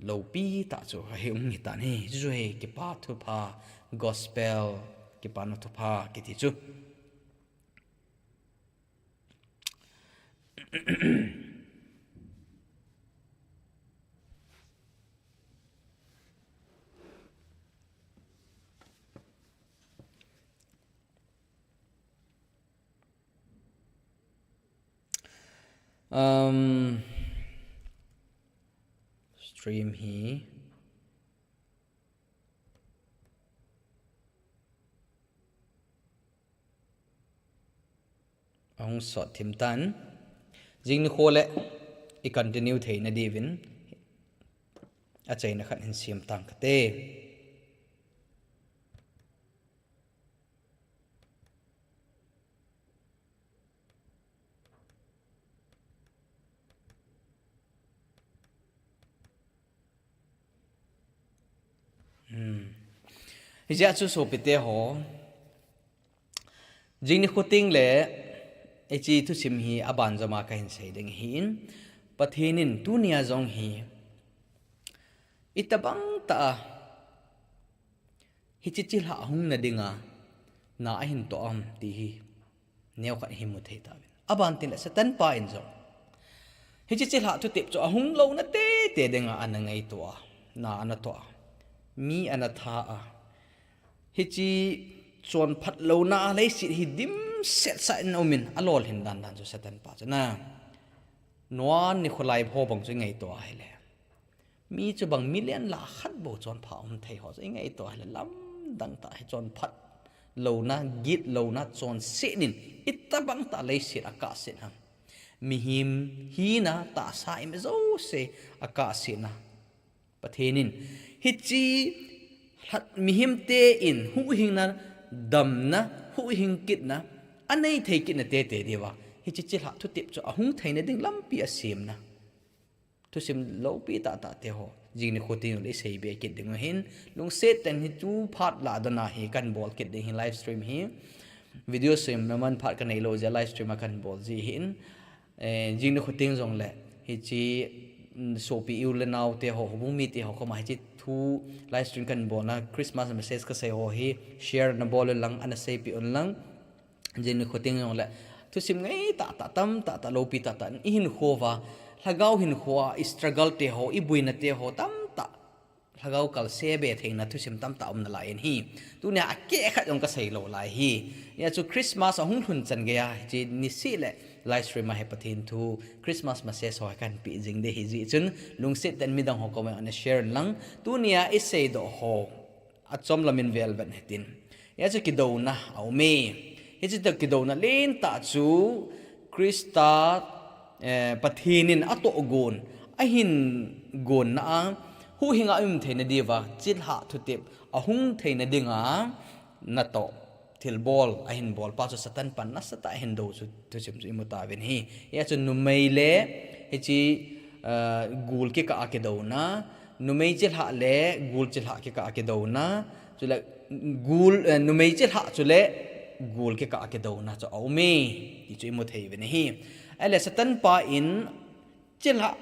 loupi tah chu ahi um hi tan ahi. Chu chu hi kipa thupha, gospel kipana thupha kiti chu. Um, stream hi ahung sot thim tan. Jing nikho le i continue theina diuvin achaina khat hin siam tang kate. Hmm. Hijeh chun sopite ho, jing nikho teng le hiche thusim hi aban joma kahin sei ding ahin, Pathen in tunia jong hi itobang tah a hiche chilhah hung na dinga na ahin toh am ti hi neokhat ihin mu thei tauvin. Aban tin le Satan pa in jong hiche chilhah thutep chu ahung louna tete dinga ana ngaito a, na ana toh a, mi ana tha a, hiche chonphat louna leiset hi dimset sah in aumin alolhin dan dan chu Satan pa chu na. Noah nikho lai ho bang chu i ngaito a hile, mi chu bang million lah khat bou chonpha um thei ho chu i ngaito a hile, lamdang tah hi chonphat louna, git louna, chonset in itobang tah leiset akahset ham. Mihem hina, tahsa ima jouse akahsetna Pathen in hiche lhat, mihemte in huhhingna, damna, huhhing kitna anei thei kitna tete diuva hiche chilhah thutep chu ahung theina ding lampi asemna thusim loupi tahtah te ho jing nikho teng le isei be kit ding ahin, lungset tah in hiche phat lah dona hi kahin bol kit ding ahin, live stream hi video semna man phat kanei lou jeh a live stream a kahin bol ji ahin, eh, jing nikho teng jong le hiche, mm, sopi u le nao te ho, houbung mite ho koma hiche thu live stream kahin bolna Christmas message kasei ho hi share na bol un lang, ana seipi un lang. Jing nikho teng jong le thusim ngai tahtah, tam tahtah, loupi tahtah ihin khouva, lhagao hinkhoa i struggle te ho, i boina te ho tamtah lhagao kalse be theina thusim tamtah um nalai in ahi. Tunia akeh khat jong kasei lou lai ahi. Hijeh chun Christmas ahung lhun chan geiya hiche niseh le live stream a hi Pathen thu Christmas message ho hi kahin pe jing ding ahi jeh chun lungset tah in midang ho koma ana share un lang. Tunia isei doh ho achom lam in vel vet hitin. Hijeh chun kidouna aume. Hiche toh kidouna lentah chu Christa, eh, Pathen in atoh gon, ahin gonna a, huhhing a um theina diuva chilhah thutep ahung theina dinga natoh thilbol ahin bol pa chu Satan pan nasatah a ahin do chu thusim chu imu tauvin ahi. Hijeh chun numei le hiche, eh, gul kikah a kidouna, numei chilhah le gul chilhah kikah a kidouna, chule gul, eh, numei chilhah chule gul kikah a kidouna chu aume ti chu imu thei uvin ahi. Ahile Satan pa in chilhah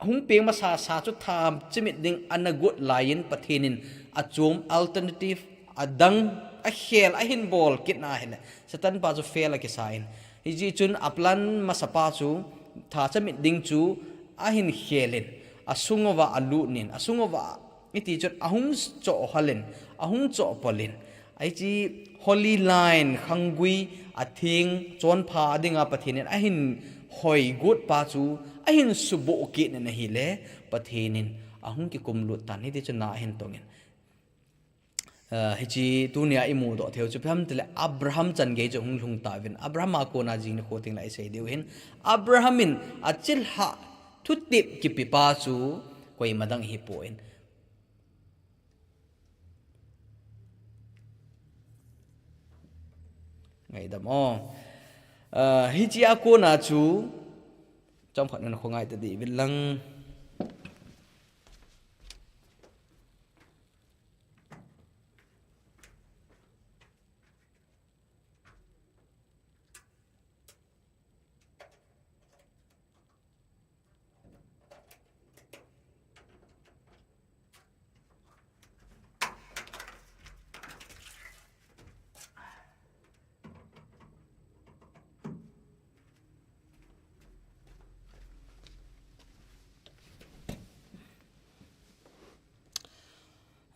hung peng masasa chu tha chimit ding ana got laiyin Pathen in achom alternative adang akhel ahin bol kitna hile Satan pa chu fail akisa in. Hijeh chun aplan masapa chu tha chimit ding chu ahin khel in, asung uva alut in, asung uva iti chun ahung chohhal in, ahung chohpol in, hiche holy line, khanggui atheng chonpha dinga Pathen in ahin hoigot pa chu ahin suboh kit in ahile, Pathen in ahung kikumlut tan, hiti chun na ahin tong in. Ah, hiche tunia imudoh theiu chu ipi ham itile Abraham chan gei chu hung lhung tauvin. Abraham a kona jing nikho tengle isei diu ahin. Abraham in achilhah thutep kipepa chu koima dang hipon. Ngaidam o. Ah, hiche a kona chu chomkhat ngan khongai tadih uvin lang.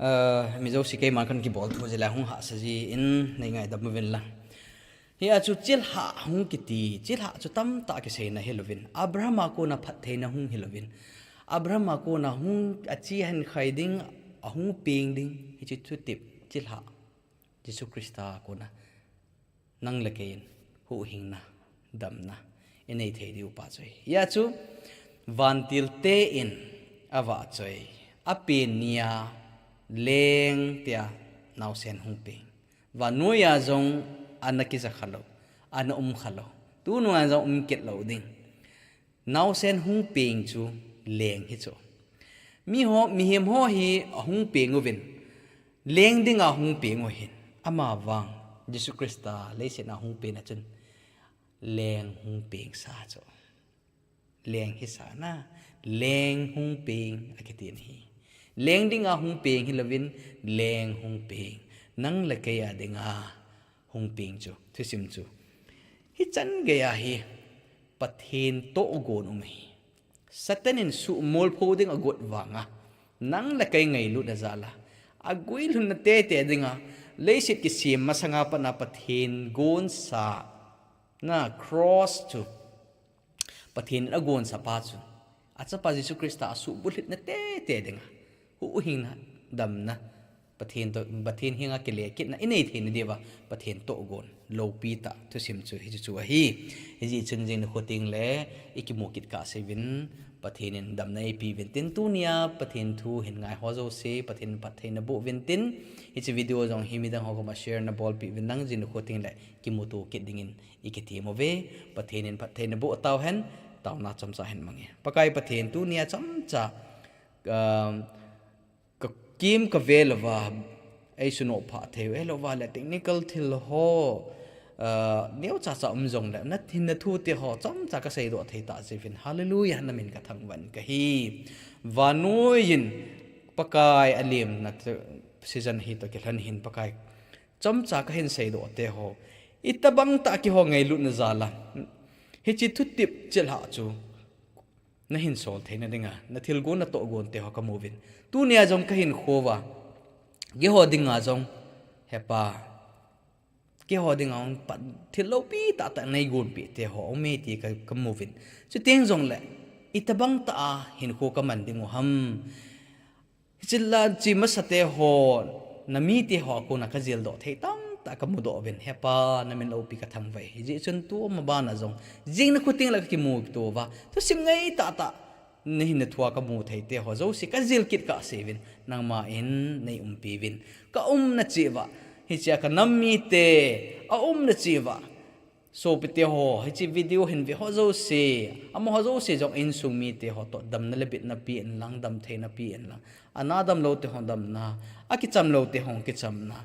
Ah, mi jouse keiman kahin kibol thu jeh le hung hahsa jin nei ngaidam uvin lang. Hia chu chilhah hung kiti, chilhah chu tamtah kiseina hilouvin, Abraham a kona phattheina hung hilouvin, Abraham a kona hung ache ahin khai ding, ahung peng ding, hiche thutep chilhah Jesu Christa a kona nang le kei in huhhingna, damna inei thei diu pa chu ahi. Hia chu vantilte in avahchoi, apen nia leng tia naosen hung peng. Vannoiya jong ana kija khalou, ana um khalou. Tunung a jong um kit lou ding. Naosen hung peng chu leng hi chu. Miho, mihem ho hi ahung peng uvin, leng dinga hung peng u ahin. Amavang Jesu Christa leiset a hung pen a chun leng hung pengsa chu. Leng hisa na, leng hung peng akiti ahi. Leng dinga hung peng hilouvin, leng hung peng. Nang le kei a dinga hung peng chu, thusim chu. Hichan geiya hi Pathen tohgon um ahi. Satan in suhmolpho ding agot vanga, nang le kei ngailutna jal a, aguilhunna tete dinga, leiset kisem masanga pat a Pathen gonsa na cross chu, Pathen in agonsapa chu, achapa Jesu Christa asuhbulhitna tete dinga, huhhingna, damna, Pathen toh, Pathen henga kile kitna inei theina diuva, Pathen tohgon loupi tah thusim chu hichu chu ahi. Hijeh chun jing nikho tengle ikimu kit kahseuvin, Pathen in damna eipeuvin tin, tunia Pathen thu hin ngai ho jouse Pathen in phattheina boh uvin tin, hiche video jong hi midang ho koma share nabolpeh uvin lang, jing nikho tengle kimuto kit dingin ikithem uve. Pathen in phattheina boh tauhen, taona chomcha hin mange. Pakai Pathen, tunia chomcha, um, kakim kave louva, eisunoh phah theiu, ahilouva le technical thil ho, uh, neocha cha um jongle, nahin na thute ho chomcha kaseidoh thei tah jeh uvin, hallelujah, namin kathangvah in kahi. Vannoi in Pakai alemna season hi toh kilhon hin Pakai, chomcha kahin seidoh teho, itobang tah keiho ngailutna jal a hiche thutep chilhah chu nahin sol theina dinga, nathilgon natohgon teho kamu uvin. Tunia jong kahinkho uva, keiho dinga jong, Hepa, keiho dinga jong thil loupi tahtah neigonpeh teho aume ti ka, kamu uvin. Chuteng jongle, itobang tah a hinkho kaman dingu ham. Hiche la che masate ho, namite ho a kona kajeldoh thei tamtah kamudoh uvin, Hepa, namin loupi kathangvah e. Hijeh chun tu mabana jong, jing nikho tengle kakimuto uva, thusim ngai tahtah, nahin na thua kamu thei teho jouse kajel kit kahseuvin, nangman neiumpi uvin. Kaumna cheh uva, hichea kanam mite aumna cheh uva, sopite ho, hiche video hin ve ho jouse, amaho jouse jong insung mite ho toh damna le bitna pen lang, damtheina pen lang. Ana damlou teho damna, akicham lou teho kichamna,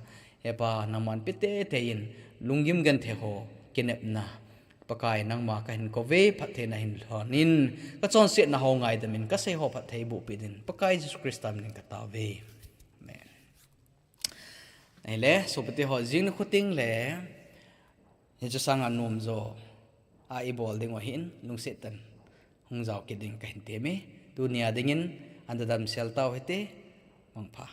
Hepa, nangman pe teitei in, lunggim genthei ho kinepna, Pakai nangma kahin kouve, phattheina hin lhonin, kachonsetna ho ngaidam in, kasei ho phatthei bohpeh din, Pakai Jesu Christa minin katao uve. Amen. Ahile, sopite ho, jing nikho tengle hiche sanga nomjo a ibol dingu ahin, lungset tah in hung jao kit ding kahin temme. Tunia dingin ana damsel tau hite, mangpha.